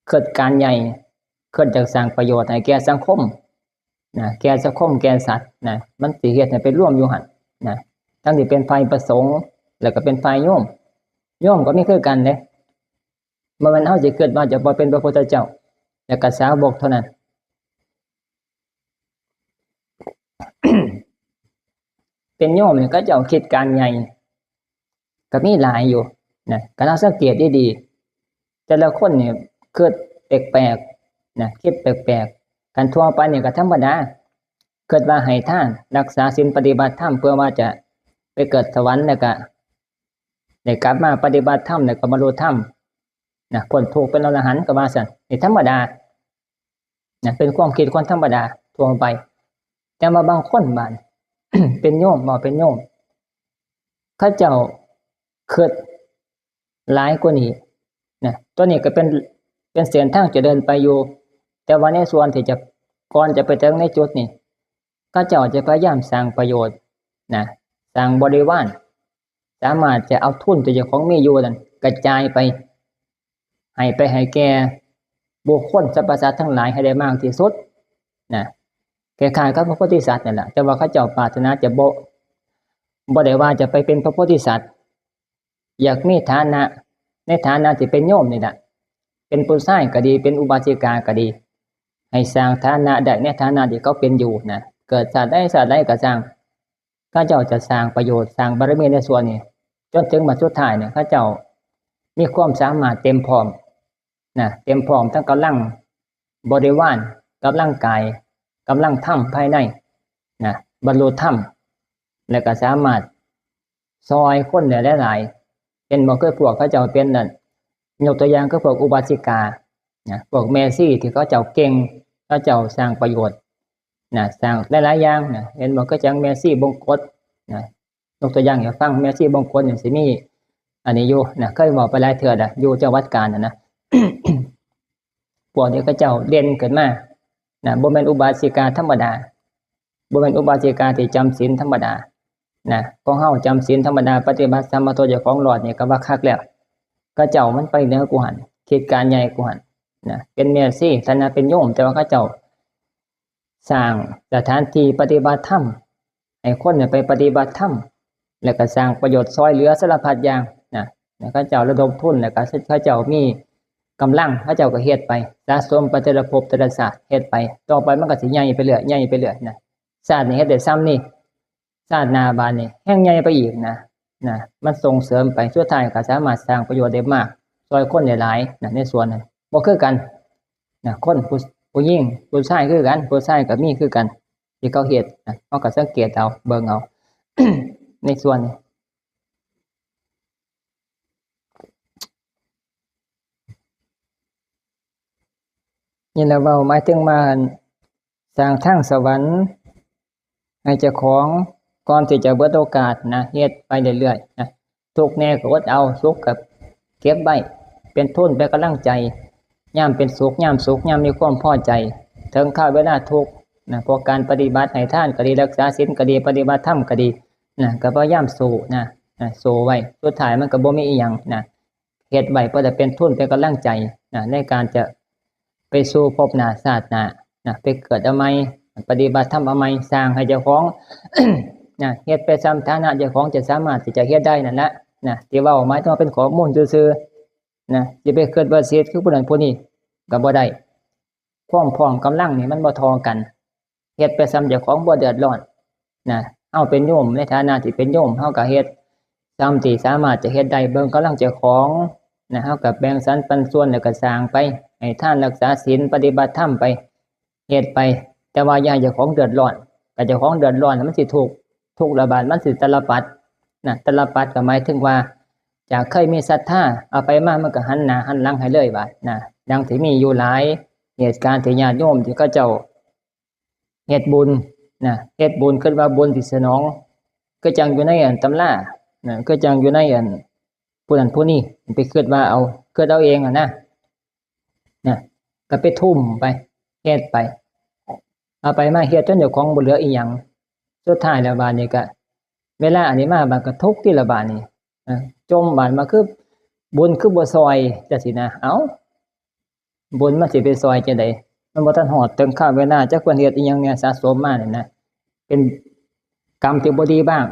คิดการใหญ่ คิดอยากสร้างประโยชน์ให้แก่สังคมนะ แก่สังคม แก่สัตว์นะ มันสิเฮ็ดให้ไปร่วมอยู่หั่นนะ ทั้งที่เป็นฝ่ายพระสงฆ์ แล้วก็เป็นฝ่ายโยม โยมก็มีคือกันเด้ บ่แม่นเฮาสิคิดว่าจะบ่เป็นพระพุทธเจ้า แล้วก็สาวกเท่านั้น เป็นโยมนี่เขาเจ้าคิดการใหญ่ ก็มีหลายอยู่นะ คันเฮาสังเกตดีๆ แต่ละคนนี่คิดแปลกๆนะ คิดแปลกๆ คันทั่วไปนี่ก็ธรรมดา คิดว่าให้ทาน รักษาศีล ปฏิบัติธรรม เพื่อว่าจะไปเกิดสวรรค์ แล้วก็ได้กลับมาปฏิบัติธรรม แล้วก็บรรลุธรรมนะ พ้นทุกข์เป็นอรหันต์ก็ว่าซั่น นี่ธรรมดานะ เป็นความคิดคนธรรมดาทั่วไป แต่ว่าบางคนบาด เป็นโยม บ่เป็นโยม เขาเจ้าคิดหลายกว่านี้นะ ตัวนี้ก็เป็น เป็นเส้นทางจะเดินไปอยู่ แต่ว่าในส่วนที่จะ ก่อนจะไปถึงในจุดนี้ เขาเจ้าจะพยายามสร้างประโยชน์นะ สร้างบริวาร สามารถจะเอาทุนที่เจ้าของมีอยู่นั้นกระจายไป ให้ไปให้แก่บุคคลสรรพสัตว์ทั้งหลายให้ได้มากที่สุดนะ คล้ายๆกับพระโพธิสัตว์นั่นแหละ แต่ว่าเขาเจ้าปรารถนาจะบ่ บ่ได้ว่าจะไปเป็นพระโพธิสัตว์ อยากมีฐานะในฐานะที่เป็นโยมนี่แหละ เป็นผู้ชายก็ดี เป็นอุบาสิกาก็ดี ให้สร้างฐานะได้ในฐานะที่เขาเป็นอยู่นะ เกิดชาติใดชาติใดก็ช่าง เขาเจ้าจะสร้างประโยชน์ สร้างบารมีในส่วนนี้ จนถึงบัดสุดท้ายเนี่ย เขาเจ้ามีความสามารถเต็มพร้อมนะ เต็มพร้อมทั้งกำลังบริวาร กำลังกาย กำลังธรรมภายในนะ บรรลุธรรม และก็สามารถซอยคนได้หลายๆ เป็นบ่ คือพวกเขาเจ้าเป็นนั่น ยกตัวอย่างคือพวกอุบาสิกานะ พวกแม่ชีที่เขาเจ้าเก่ง เขาเจ้าสร้างประโยชน์นะ สร้างหลายๆอย่างนะ เห็นบ่ คือจั่งแม่ชีบงกตนะ ยกตัวอย่างให้ฟัง แม่ชีบงกตนี่สิมีอันนี้อยู่นะ เคยบอกไปหลายเทื่อแล้ว อยู่จังหวัดกาญนะนะ พวกนี้เขาเจ้าเด่นขึ้นมานะ บ่แม่นอุบาสิกาธรรมดา บ่แม่นอุบาสิกาที่จำศีลธรรมดานะ ของเฮาจำศีลธรรมดา ปฏิบัติธรรมเอาตัวเจ้าของรอดนี่ก็ว่าคักแล้ว เขาเจ้ามันไปเหนือกว่าหั่น คิดการใหญ่กว่าหั่นนะ เป็นแม่ชี ฐานะเป็นโยม แต่ว่าเขาเจ้าสร้างสถานที่ปฏิบัติธรรม ให้คนเนี่ยไปปฏิบัติธรรม แล้วก็สร้างประโยชน์ซอยเหลือสารพัดอย่างนะ แล้วเขาเจ้าระดมทุน แล้วก็เขาเจ้ามีกำลัง เขาเจ้าก็เฮ็ดไป สะสมไปแต่ละภพแต่ละชาติ เฮ็ดไป ต่อไปมันก็สิใหญ่ไปเรื่อย ใหญ่ไปเรื่อยนะ ชาตินี้เฮ็ดได้ส่ำนี้ ชาติหน้าบาดนี้แฮ่งใหญ่ไปอีกนะ นะ มันส่งเสริมไป สุดท้ายก็สามารถสร้างประโยชน์ได้มาก ช่วยคนได้หลายนะ ในส่วนนั้นบ่คือกันนะ คนผู้ ผู้หญิงผู้ชายคือกัน ผู้ชายก็มีคือกัน ที่เขาเฮ็ดนะ เฮาก็สังเกตเอา เบิ่งเอา ในส่วนนี้ นี่แหละเว้าหมายถึงว่าสร้างทางสวรรค์ให้เจ้าของ ก่อนที่จะเบิดโอกาสนะ เฮ็ดไปเรื่อยๆนะ ทุกข์แน่ก็อดเอา สุขก็เก็บไว้ เป็นทุน เป็นกำลังใจ ยามเป็นสุข ยามสุข ยามมีความพอใจ ถึงคราวเวลาทุกข์นะ พวกการปฏิบัติให้ทานก็ดี รักษาศีลก็ดี ปฏิบัติธรรมก็ดีนะ ก็พยายามสู้นะ นะ สู้ไว้ สุดท้ายมันก็บ่มีอิหยังนะ เฮ็ดไว้เพื่อจะเป็นทุน เป็นกำลังใจนะ ในการจะไปสู่ภพหน้าชาติหน้านะ ไปเกิดเอาใหม่ ปฏิบัติธรรมเอาใหม่ สร้างให้เจ้าของ นะ เฮ็ดไปส่ำฐานะเจ้าของจะสามารถที่จะเฮ็ดได้นั่นแหละนะ ที่เว้าหมายถึงว่าเป็นข้อมูลซื่อๆนะ สิไปคิดว่าสิเฮ็ดคือผู้นั้นผู้นี้ก็บ่ได้ ความพร้อมกำลังนี่มันบ่เท่ากัน เฮ็ดไปส่ำเจ้าของบ่เดือดร้อนนะ เฮาเป็นโยม ในฐานะที่เป็นโยม เฮาก็เฮ็ดส่ำที่สามารถจะเฮ็ดได้ เบิ่งกำลังเจ้าของนะ เฮาก็แบ่งสรรปันส่วน แล้วก็สร้างไป ให้ทาน รักษาศีล ปฏิบัติธรรมไป เฮ็ดไป แต่ว่าอย่าให้เจ้าของเดือดร้อน ถ้าเจ้าของเดือดร้อนมันสิทุกข์ ทุกข์ระบาดมันสิตาลปัตรนะ ตาลปัตรก็หมายถึงว่า จากเคยมีศรัทธา เอาไปมามันก็หันหน้าหันหลังให้เลยบาดนะ ดังที่มีอยู่หลายเหตุการณ์ที่ญาติโยมที่เขาเจ้าเฮ็ดบุญนะ เฮ็ดบุญคิดว่าบุญสิสนอง คือจั่งอยู่ในอันตำรานะ คือจั่งอยู่ในอันผู้นั้นผู้นี้ ไปคิดว่าเอา คิดเอาเองอะนะ นะ ก็ไปทุ่มไป เฮ็ดไป เอาไปมาเฮ็ดจนเจ้าของบ่เหลืออีหยัง สุดท้ายแล้วบาดนี้ก็ เวลาอันนี้มาบาดก็ทุกข์ติละบาดนี้ เออ จ่มบาดมาคือ บุญคือบ่ซ่อยจั่งซี้นะ เอ้า บุญมันสิไปซ่อยจั่งใด มันบ่ทันฮอดถึงคราวเวลา จักเพิ่นเฮ็ดอีหยังแหน่สะสมมานี่นะ เป็นกรรมที่บ่ดีบ้าง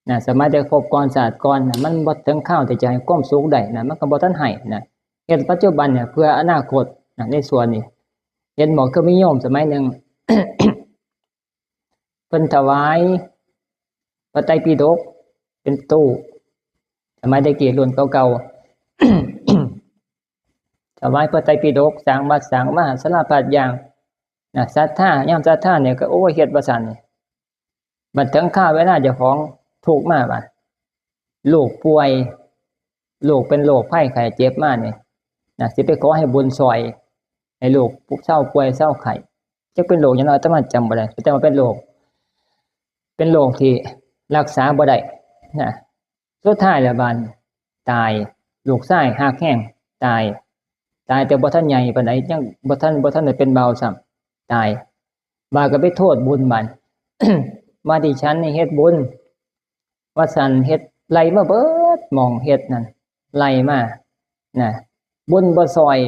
นะ สมัยแต่ภพก่อนชาติก่อนน่ะ มันบ่ถึงคราวที่จะให้ความสุขได้นะ มันก็บ่ทันให้นะ เฮ็ดปัจจุบันเนี่ยเพื่ออนาคตนะ ในส่วนนี้ เห็นบ่ คือมีโยมสมัยหนึ่ง เพิ่นถวายพระไตรปิฎกเป็นตู้ สมัยแต่กี้รุ่นเก่าๆ ถวายพระไตรปิฎก สร้างวัดสร้างวา สารพัดอย่างนะ ศรัทธา ยามศรัทธาเนี่ยก็ โอ้ย เฮ็ดว่าซั่นนี่ บัดถึงคราวเวลาเจ้าของทุกข์มาบัด ลูกป่วย ลูกเป็นโรคภัยไข้เจ็บมานี่นะ สิไปขอให้บุญซ่อย ให้ลูกเซาป่วยเซาไข้ จักเป็นโรคหยังเนาะ อาตมาจำบ่ได้ แต่ว่าเป็นโรค เป็นโรคที่รักษาบ่ได้นะ สุดท้ายแล้วบาดตาย ลูกชายฮักแฮงตาย ตายแต่บ่ทันใหญ่ปานใด ยังบ่ทัน บ่ทันได้เป็นบ่าวซ้ำ ตาย บาดก็ไปโทษบุญบาด ว่าที่ฉันนี่เฮ็ดบุญ ว่าซั่น เฮ็ดไล่มาเบิดหม่องเฮ็ดนั่น ไล่มานะ บุญบ่ซ่อย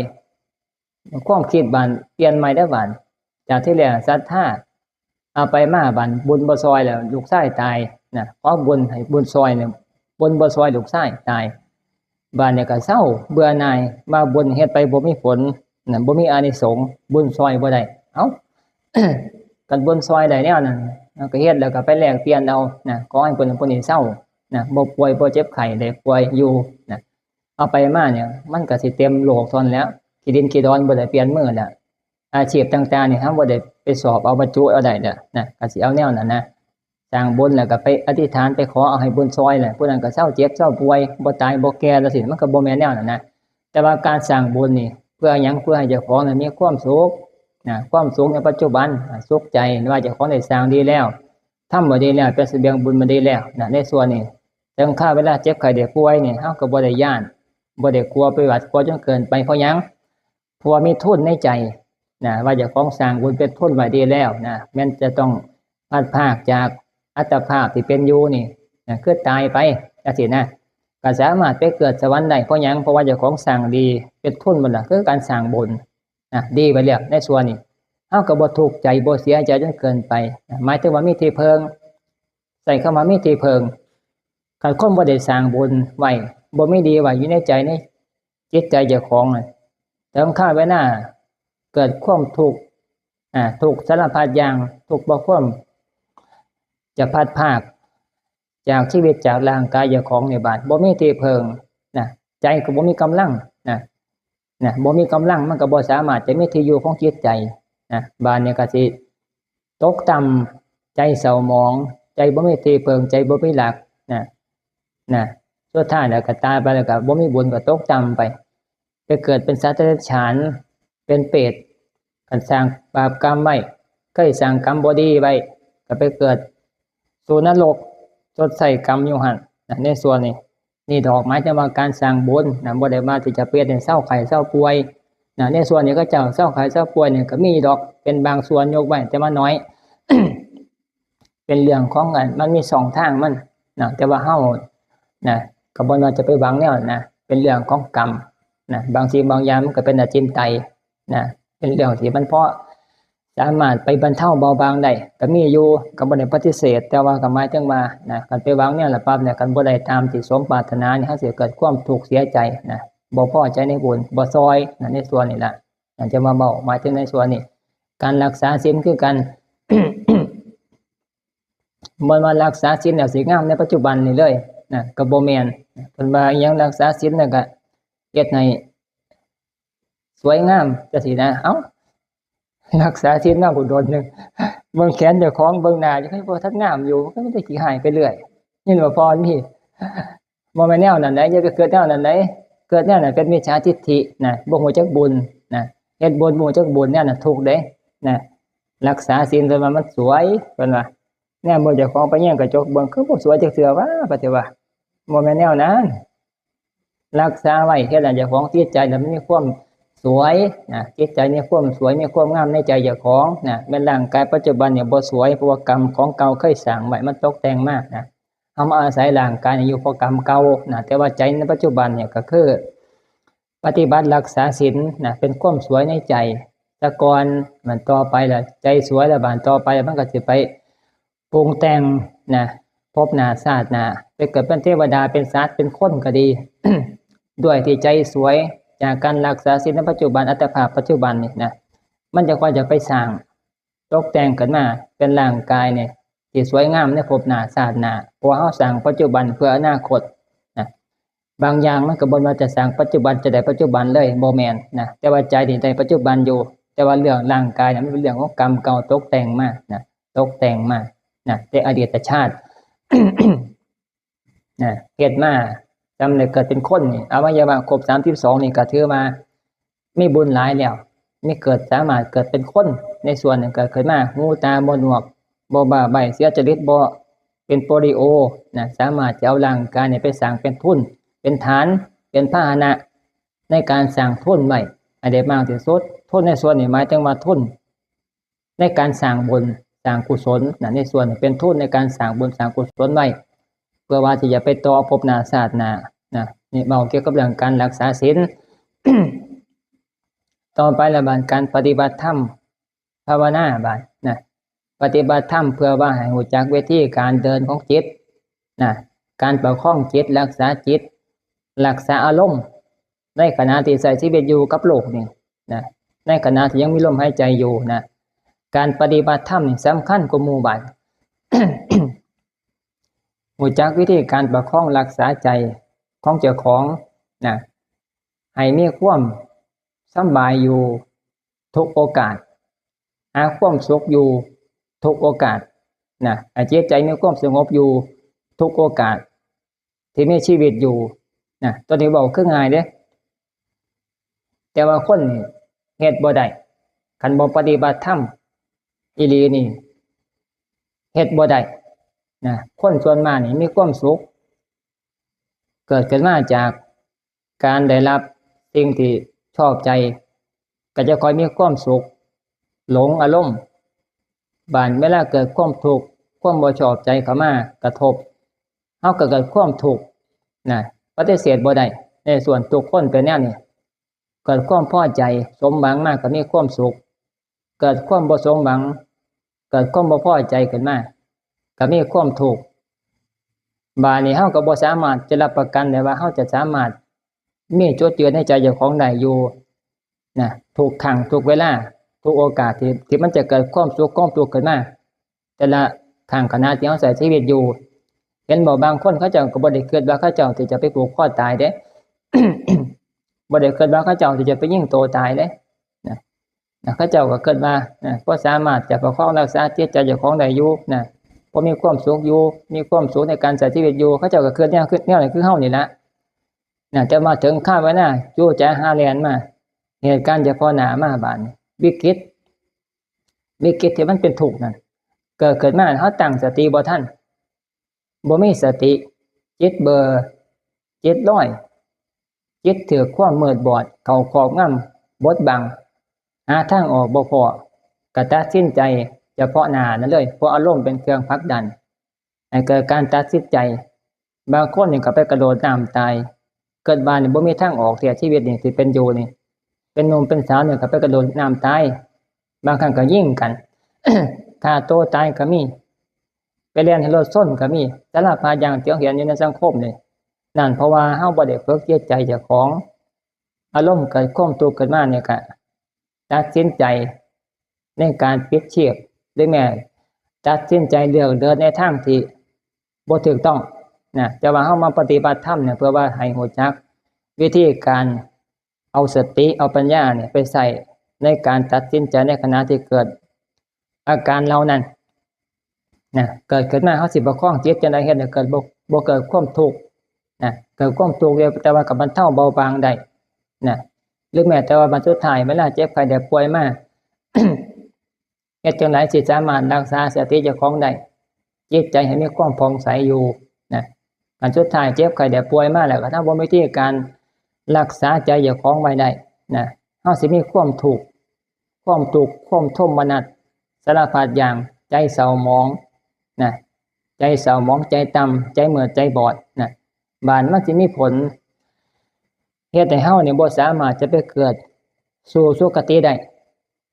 ความคิดบาดเปลี่ยนใหม่เด้อบาด จากที่แรกศรัทธา เอาไปมาบาดบุญบ่ซ่อยแล้ว ลูกชายตายนะ ขอบุญให้บุญซ่อยเนี่ย บุญบ่ซ่อยลูกชายตาย บาดเนี่ยก็เซาเบื่อหน่าย ว่าบุญเฮ็ดไปบ่มีผลนะ บ่มีอานิสงส์ บุญซ่อยบ่ได้ เอ้า คันบุญซ่อยได้แนวนั้นนะ ก็เฮ็ดแล้วก็ไปแลกเปลี่ยนเอานะ ขอให้ผู้นั้นผู้นี้เซานะ บ่ป่วยบ่เจ็บไข้ ได้ป่วยอยู่นะ เอาไปมาเนี่ย มันก็สิเต็มโลกเท่านั้นแหล้ว ขี้ดินขี้ดอนบ่ได้เปลี่ยนมือแล้ว อาชีพต่างๆนี่ เฮาบ่ได้ไปสอบเอาบรรจุเอาได้แล้วนะ ก็สิเอาแนวนั้นนะ สร้างบุญแล้วก็ไปอธิษฐานไปขอเอาให้บุญซ่อยแหละ ผู้นั้นก็เซาเจ็บเซาป่วย บ่ตายบ่แก่จั่งซี้ มันก็บ่แม่นแนวนั้นนะ แต่ว่าการสร้างบุญนี่ เพื่อหยัง เพื่อให้เจ้าของน่ะมีความสุขนะ ความสุขในปัจจุบัน อ่า สุขใจว่าเจ้าของได้สร้างดีแล้ว ทำมาดีแล้ว เป็นเสบียงบุญมาดีแล้วนะ ในส่วนนี้ ถึงคราวเวลาเจ็บไข้ได้ป่วยนี่ เฮาก็บ่ได้ย้าน บ่ได้กลัวไปหวาดกลัวจนเกินไป เพราะหยัง เพราะว่ามีทุนในใจนะ ว่าเจ้าของสร้างบุญเป็นทุนไว้ดีแล้วนะ แม้นจะต้องพลัดพรากจากอัตภาพที่เป็นอยู่นี่นะ คือตายไปจั่งซี้นะ ก็สามารถไปเกิดสวรรค์ได้ เพราะหยัง เพราะว่าเจ้าของสร้างดี เป็นทุนมันล่ะ คือการสร้างบุญนะ ดีไปแล้วในส่วนนี้ เฮาก็บ่ทุกข์ใจ บ่เสียใจจนเกินไปนะ หมายถึงว่ามีที่เพิ่ง ใช้คำว่ามีที่เพิ่ง คันคนบ่ได้สร้างบุญไว้ บ่มีดีไว้อยู่ในใจ ในจิตใจเจ้าของน่ะ ถึงคราวเวลาเกิดความทุกข์ อ่า ทุกข์สารพัดอย่าง ทุกข์เพราะความ จะพลัดพรากจากชีวิตจากร่างกายเจ้าของนี่บาดบ่มีที่เพิ่งนะ ใจก็บ่มีกำลังนะ นะ บ่มีกำลังมันก็บ่สามารถจะมีที่อยู่ของจิตใจนะ บาดนี้ก็สิตกต่ำ ใจเศร้าหมอง ใจบ่มีที่เพิ่ง ใจบ่มีหลักนะ นะ สุดท้ายแล้วก็ตายไปแล้วก็บ่มีบุญก็ตกต่ำไป ไปเกิดเป็นสัตว์เดรัจฉาน เป็นเปรต คันสร้างบาปกรรมไว้ เคยสร้างกรรมบ่ดีไว้ ก็ไปเกิดสู่นรก ชดใช้กรรมอยู่หั่นนะ ในส่วนนี้ นี่ดอกหมายถึงว่าการสร้างบุญนะ บ่ได้มาที่จะเปรียบเป็นเศร้าไข้เศร้าป่วยนะ ในส่วนนี้เขาเจ้าเศร้าไข้เศร้าป่วยเนี่ยก็มีดอก เป็นบางส่วนยกไว้ แต่ว่าน้อย เป็นเรื่องของอัน มันมีสองทางมันนะ แต่ว่าเฮานะ ก็บ่ว่าจะไปหวังแนวนะ เป็นเรื่องของกรรมนะ บางสิ่งบางอย่างมันก็เป็นอจินไตยนะ เป็นเรื่องที่มันพอสามารถไปบรรเทาเบาบางได้ ก็มีอยู่ ก็บ่ได้ปฏิเสธ แต่ว่าก็หมายถึงว่านะ คันไปหวังแนวละปั๊บเนี่ย คันบ่ได้ตามที่สมปรารถนาเนี่ย เฮาสิเกิดความทุกข์เสียใจนะ บ่พอใจในบุญ บ่ซอยนะ ในส่วนนี้ล่ะ อาจจะมาเว้าหมายถึงในส่วนนี้ การรักษาศีลคือกัน บ่ว่ารักษาศีลแล้วสิงามในปัจจุบันนี่เลยนะ ก็บ่แม่น เพิ่นว่าอิหยังรักษาศีลแล้วก็เฮ็ดให้สวยงามจังซี้นะ เอ้า รักษาศีลมาผู้โดนหนึ่ง เบิ่งแขนเจ้าของ เบิ่งหน้าเจ้าของ บ่ทันงามอยู่ มันก็มีแต่ขี้ฮ้ายไปเรื่อย ยินว่าพรมี บ่แม่นแนวนั้นใด อย่าไปเกิดแนวนั้นใด เกิดแนวนั้นเป็นมิจฉาทิฏฐินะ บ่ฮู้จักบุญนะ เฮ็ดบุญบ่ฮู้จักบุญ แนวนั้นทุกข์เด้นะ รักษาศีลเพิ่นว่ามันสวย เพิ่นว่า แนมเบิ่งเจ้าของไปแยงกระจกเบิ่ง คือบ่สวยจักเทื่อวะ ปฏิว่า บ่แม่นแนวนั้น รักษาไว้ เฮ็ดให้เจ้าของจิตใจน่ะมันมีความสวยนะ จิตใจมีความสวย มีความงามในใจเจ้าของนะ แม่นร่างกายปัจจุบันเนี่ยบ่สวย เพราะว่ากรรมของเก่าเคยสร้างไว้ มันตกแต่งมานะ เฮามาอาศัยร่างกายนี่อยู่เพราะกรรมเก่านะ แต่ว่าใจในปัจจุบันเนี่ยก็คือ ปฏิบัติรักษาศีลนะ เป็นความสวยในใจซะก่อน มันต่อไปล่ะ ใจสวยแล้ว บาดต่อไปมันก็สิไปปรุงแต่งนะ ภพหน้าชาติหน้า ไปเกิดเป็นเทวดา เป็นสัตว์ เป็นคนก็ดี ด้วยที่ใจสวยจากการรักษาศีลในปัจจุบัน อัตภาพปัจจุบันนี่นะ มันจะค่อยจะไปสร้าง ตกแต่งขึ้นมาเป็นร่างกายเนี่ย ที่สวยงามในภพหน้าชาติหน้า เพราะว่าเฮาสร้างปัจจุบันเพื่ออนาคตนะ บางอย่างมันก็บ่ว่าจะสร้างปัจจุบันจะได้ปัจจุบันเลย บ่แม่นนะ แต่ว่าใจนี่ได้ปัจจุบันอยู่ แต่ว่าเรื่องร่างกายเนี่ยมันเป็นเรื่องของกรรมเก่าตกแต่งมานะ ตกแต่งมานะ แต่อดีตชาติ นะ เฮ็ดมา จำได้เกิดเป็นคนนี่ อวัยวะครบสามสิบสองนี่ก็ถือว่ามีบุญหลายแล้ว มีเกิด สามารถเกิดเป็นคน ในส่วนหนึ่งก็เกิดมา หูตาบ่หนวก บ่บ้าใบ้ เสียจริต บ่เป็นโปลิโอนะ สามารถจะเอาร่างกายเนี่ยไปสร้างเป็นทุน เป็นฐาน เป็นพาหนะ ในการสร้างทุนไว้ให้ได้มากที่สุด ทุนในส่วนนี้หมายถึงว่าทุน ในการสร้างบุญ สร้างกุศลนะ ในส่วนนี้เป็นทุนในการสร้างบุญ สร้างกุศลไว้ เพื่อว่าที่จะไปต่อภพหน้าชาติหน้านะ นี่เว้าเกี่ยวกับเรื่องการรักษาศีล ต่อไปละบาดการปฏิบัติธรรม ภาวนาบาดนะ ปฏิบัติธรรมเพื่อว่าให้รู้จักวิธีการเดินของจิตนะ การประคองจิต รักษาจิต รักษาอารมณ์ ในขณะที่ใช้ชีวิตอยู่กับโลกนี่นะ ในขณะที่ยังมีลมหายใจอยู่นะ การปฏิบัติธรรมนี่สำคัญกว่าหมู่บาด รู้จักวิธีการประคองรักษาใจของเจ้าของนะ ให้มีความสำบายอยู่ทุกโอกาส หาความสุขอยู่ทุกโอกาสนะ ให้จิตใจมีความสงบอยู่ทุกโอกาส ที่มีชีวิตอยู่นะ ตัวนี้เว้าคือง่ายเด้ แต่ว่าคนนี่เฮ็ดบ่ได้ คันบ่ปฏิบัติธรรมอีหลีนี่ เฮ็ดบ่ได้นะ คนส่วนมากนี่มีความสุข เกิดขึ้นมาจากการได้รับสิ่งที่ชอบใจ ก็จะค่อยมีความสุข หลงอารมณ์ บาดเวลาเกิดความทุกข์ ความบ่ชอบใจเข้ามากระทบ เฮาก็เกิดความทุกข์นะ ปฏิเสธบ่ได้ ในส่วนทุกคนเป็นแนวนี้ เกิดความพอใจ สมหวังมากก็มีความสุข เกิดความบ่สมหวัง เกิดความบ่พอใจขึ้นมา ก็มีความทุกข์ บาดนี้เฮาก็บ่สามารถจะรับประกันได้ว่าเฮาจะสามารถมีจุดยืนในใจเจ้าของได้อยู่นะ ทุกครั้ง ทุกเวลา ทุกโอกาสที่ ที่มันจะเกิดความสุข ความทุกข์ขึ้นมา แต่ละ ข้างขณะที่เฮาใช้ชีวิตอยู่ เห็นบ่ บางคนเขาเจ้าก็บ่ได้คิดว่าเขาเจ้าที่จะไปผูกคอตายเด้ บ่ได้คิดว่าเขาเจ้าที่จะไปยิงตัวตายเด้ นะ นะ เขาเจ้าก็คิดว่า นะ บ่สามารถจะประคองรักษาจิตใจเจ้าของได้อยู่ นะ บ่มีความสุขอยู่ มีความสุขในการใช้ชีวิตอยู่ เขาเจ้าก็คิดแนว คิดแนวนั้นคือเฮานี่ละ นะ แต่มาถึงคราวเวลา อยู่ใจหาแล่นมา เหตุการณ์เฉพาะหน้ามาบาดนี้ วิกฤต วิกฤตที่มันเป็นทุกข์นั่น เกิดขึ้นมา เฮาตั้งสติบ่ทัน บ่มีสติ จิตเบลอ จิตลอย จิตถืกความมืดบอดเข้าครอบงำบดบัง หาทางออกบ่พ้อ ก็ตัดสินใจเฉพาะหน้านั้นเลย เพราะอารมณ์เป็นเครื่องผลักดัน ให้เกิดการตัดสินใจ บางคนนี่ก็ไปกระโดดน้ำตาย เกิดมานี่บ่มีทางออกแท้ ชีวิตนี่ที่เป็นอยู่นี่ เป็นหนุ่มเป็นสาวนี่ก็ไปกระโดดน้ำตาย บางครั้งก็ยิงกัน ฆ่าตัวตายก็มี ไปแล่นให้รถชนก็มี สารพัดอย่างที่เฮาเห็นอยู่ในสังคมนี่ นั่นเพราะว่าเฮาบ่ได้ฝึกจิตใจเจ้าของ อารมณ์เกิดความทุกข์ขึ้นมาเนี่ยก็ตัดสินใจในการปิดชีพ หรือแม้ตัดสินใจเลือกเดินในทางที่บ่ถูกต้องนะ แต่ว่าเฮามาปฏิบัติธรรมเนี่ย เพื่อว่าให้รู้จักวิธีการเอาสติ เอาปัญญาเนี่ยไปใช้ในการตัดสินใจในขณะที่เกิดอาการเหล่านั้นนะ เกิดขึ้นมา เฮาสิประคองจิตจั่งใด เฮ็ดให้เกิดบ่ บ่เกิดความทุกข์นะ เกิดความทุกข์อยู่ แต่ว่าก็บรรเทาเบาบางได้นะ หรือแม้แต่ว่าบัดสุดท้ายเวลาเจ็บไข้ได้ป่วยมา เฮ็ดจั่งใดสิสามารถรักษาสติเจ้าของได้ จิตใจให้มีความผ่องใสอยู่นะ อันสุดท้ายเจ็บไข้ได้ป่วยมาแล้ว ก็ถ้าบ่มีวิธีการรักษาใจเจ้าของไว้ได้นะ เฮาสิมีความทุกข์ ความทุกข์ ความโทมนัส สารพัดอย่าง ใจเศร้าหมองนะ ใจเศร้าหมอง ใจต่ำ ใจมืด ใจบอดนะ บาดมันสิมีผล เฮ็ดให้เฮานี่บ่สามารถจะไปเกิดสู่สุคติได้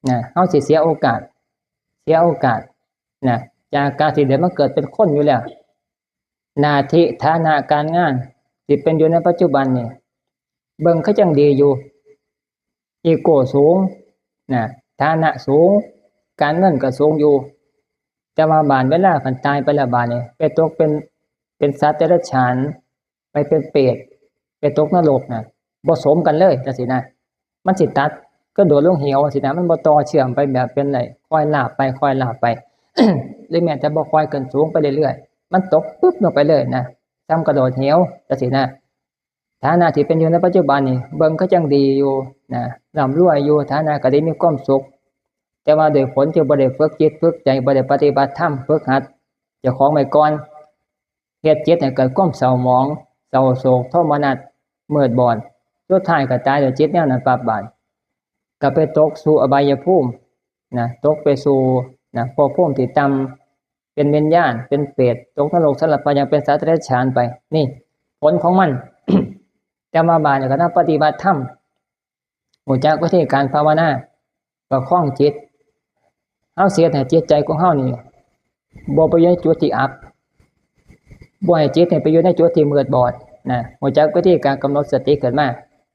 นะ เฮาสิเสียโอกาส เสียโอกาสนะ จากการที่ได้มาเกิดเป็นคนอยู่แล้ว หน้าที่ฐานะการงานที่เป็นอยู่ในปัจจุบันนี่ เบิ่งคือจั่งดีอยู่ อีโก้สูงนะ ฐานะสูง การเงินก็สูงอยู่ แต่ว่าบาดเวลาคันตายไปแล้วบาดนี่ ไปตกเป็น เป็นสัตว์เดรัจฉาน ไปเป็นเปรต ไปตกนรกนะ บ่สมกันเลยจั่งซี้นะ มันสิตัด คือโดดลงเหวจั่งซี้นะ มันบ่ต่อเชื่อมไปแบบเป็นไอ้ ค่อยลาบไป ค่อยลาบไป หรือแม้แต่บ่ค่อยขึ้นสูงไปเรื่อยๆ มันตกปึ๊บลงไปเลยนะ ส่ำกระโดดเหวจั่งซี้นะ ฐานะที่เป็นอยู่ในปัจจุบันนี่ เบิ่งคือจั่งดีอยู่นะ ร่ำรวยอยู่ ฐานะก็ดี มีความสุข แต่ว่าด้วยผลที่บ่ได้ฝึกจิตฝึกใจ บ่ได้ปฏิบัติธรรม ฝึกหัดเจ้าของไว้ก่อน เฮ็ดจิตให้เกิดความเศร้าหมอง เศร้าโศก โทมนัส มืดบอด สุดท้ายก็ตายด้วยจิตแนวนั้นปั๊บบาด ก็ไปตกสู่อบายภูมินะ ตกไปสู่นะ ภพภูมิที่ต่ำ เป็นวิญญาณ เป็นเปรต ตกนรก สารพัดอย่าง เป็นสัตว์เดรัจฉานไป นี่ผลของมัน แต่มาบาดนี่ก็ต้องปฏิบัติธรรม รู้จักวิธีการภาวนา ประคองจิต เฮาสิเฮ็ดให้จิตใจของเฮานี่ บ่ไปอยู่ในจุดที่อับ บ่ให้จิตนี่ไปอยู่ในจุดที่มืดบอดนะ รู้จักวิธีการกำหนดสติขึ้นมา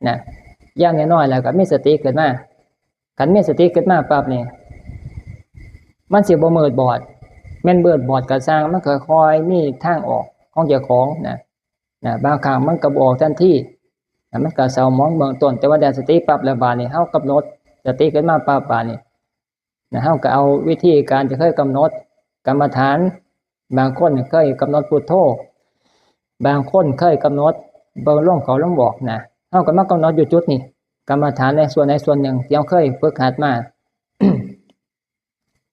นะ อย่างน้อยๆ แล้วก็มีสติขึ้นมา คันมีสติขึ้นมาปั๊บนี่ มันสิบ่มืดบอด แม่นมืดบอดก็ซ่าง มันก็ค่อยมีทางออกของเจ้าของนะ นะ บางครั้งมันก็บ่ออกทันทีนะ มันก็เศร้าหมองเบื้องต้น แต่ว่าได้สติปั๊บแล้วบาดนี่ เฮากำหนดสติขึ้นมาปั๊บบาดนี่นะ เฮาก็เอาวิธีการที่เคยกำหนด กรรมฐาน บางคนเคยกำหนดพุทโธ บางคนเคยกำหนดเบิ่งลมเข้าลมออกนะ เฮาก็มากำหนดอยู่จุดนี้ กรรมฐานในส่วนใดส่วนหนึ่งที่เฮาเคยฝึกหัดมา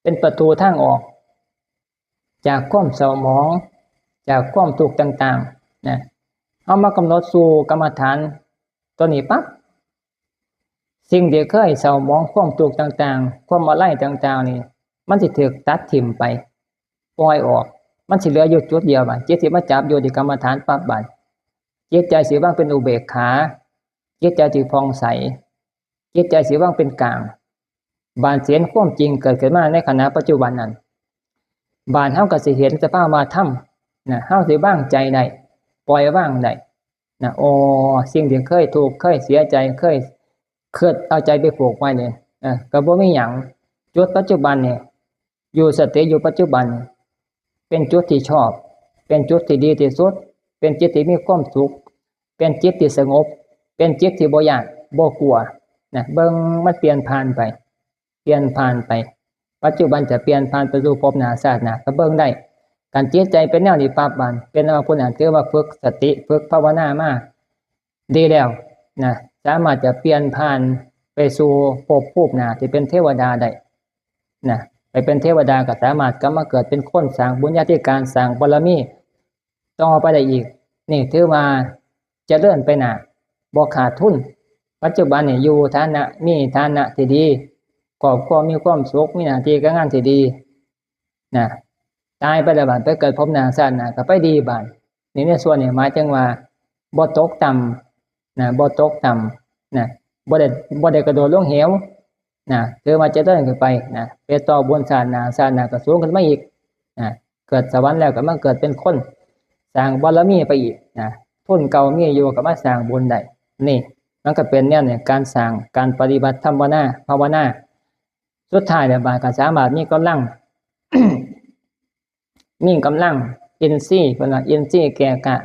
เป็นประตูทางออก จากความเศร้าหมอง จากความทุกข์ต่างๆ นะ เฮามากำหนดสู่กรรมฐานตัวนี้ปั๊บ สิ่งที่เคยเศร้าหมอง ความทุกข์ต่างๆ ความอาลัยต่างๆ นี่ มันสิถูกตัดถิ่มไป ปล่อยออก มันสิเหลืออยู่จุดเดียวบาด จิตสิมาจับอยู่ที่กรรมฐานปั๊บบาด จิตใจสิวางเป็นอุเบกขา จิตใจสิผ่องใส จิตใจสิวางเป็นกลาง บาดสิเห็นความจริงเกิดขึ้นมาในขณะปัจจุบันนั้น บาดเฮาก็สิเห็นสภาวะธรรมนะ เฮาสิวางใจได้ ปล่อยวางได้นะ โอ้ สิ่งที่เคยทุกข์ เคยเสียใจ เคยคิดเอาใจไปผูกไว้นี่ เออ ก็บ่มีหยัง จุดปัจจุบันนี่ อยู่สติอยู่ปัจจุบัน เป็นจุดที่ชอบ เป็นจุดที่ดีที่สุด เป็นจิตที่มีความสุข เป็นจิตที่สงบ เป็นจิตที่บ่ย้านบ่กลัวนะ เบิ่งมันเปลี่ยนผ่านไป เปลี่ยนผ่านไป ปัจจุบันจะเปลี่ยนผ่านไปสู่ภพหน้าชาติหน้าก็เบิ่งได้ การจิตใจเป็นแนวนี้ปั๊บ บานเป็นว่าผู้นั้นถือว่าฝึกสติ ฝึกภาวนามาดีแล้วนะ สามารถจะเปลี่ยนผ่านไปสู่ภพภูมิหน้าที่เป็นเทวดาได้นะ ไปเป็นเทวดาก็สามารถกลับมาเกิดเป็นคน สร้างบุญญาธิการ สร้างบารมีต่อไปได้อีก นี่ถือว่าเจริญไปหน้า บ่ขาดทุน ปัจจุบันนี่อยู่ฐานะ มีฐานะที่ดี ครอบครัวมีความสุข มีหน้าที่การงานที่ดีนะ ตายไปแล้วบาดไปเกิดภพหน้าชาติหน้าก็ไปดีบาด นี่ในส่วนนี้หมายถึงว่าบ่ตกต่ำนะ บ่ตกต่ำนะ บ่ได้ บ่ได้กระโดดลงเหวนะ ถือว่าเจริญขึ้นไปนะ ไปต่อบุญชาติหน้า ชาติหน้าก็สูงขึ้นมาอีกนะ เกิดสวรรค์แล้วก็มาเกิดเป็นคน สร้างบารมีไปอีกนะ ทุนเก่ามีอยู่ก็มาสร้างบุญได้ นี่มันก็เป็นแนวเนี่ย การสร้าง การปฏิบัติธรรมภาวนา ภาวนา สุดท้ายแล้วบาดก็สามารถมีกำลัง มีกำลังอินทรีย์ เพิ่นว่าอินทรีย์แก่กล้า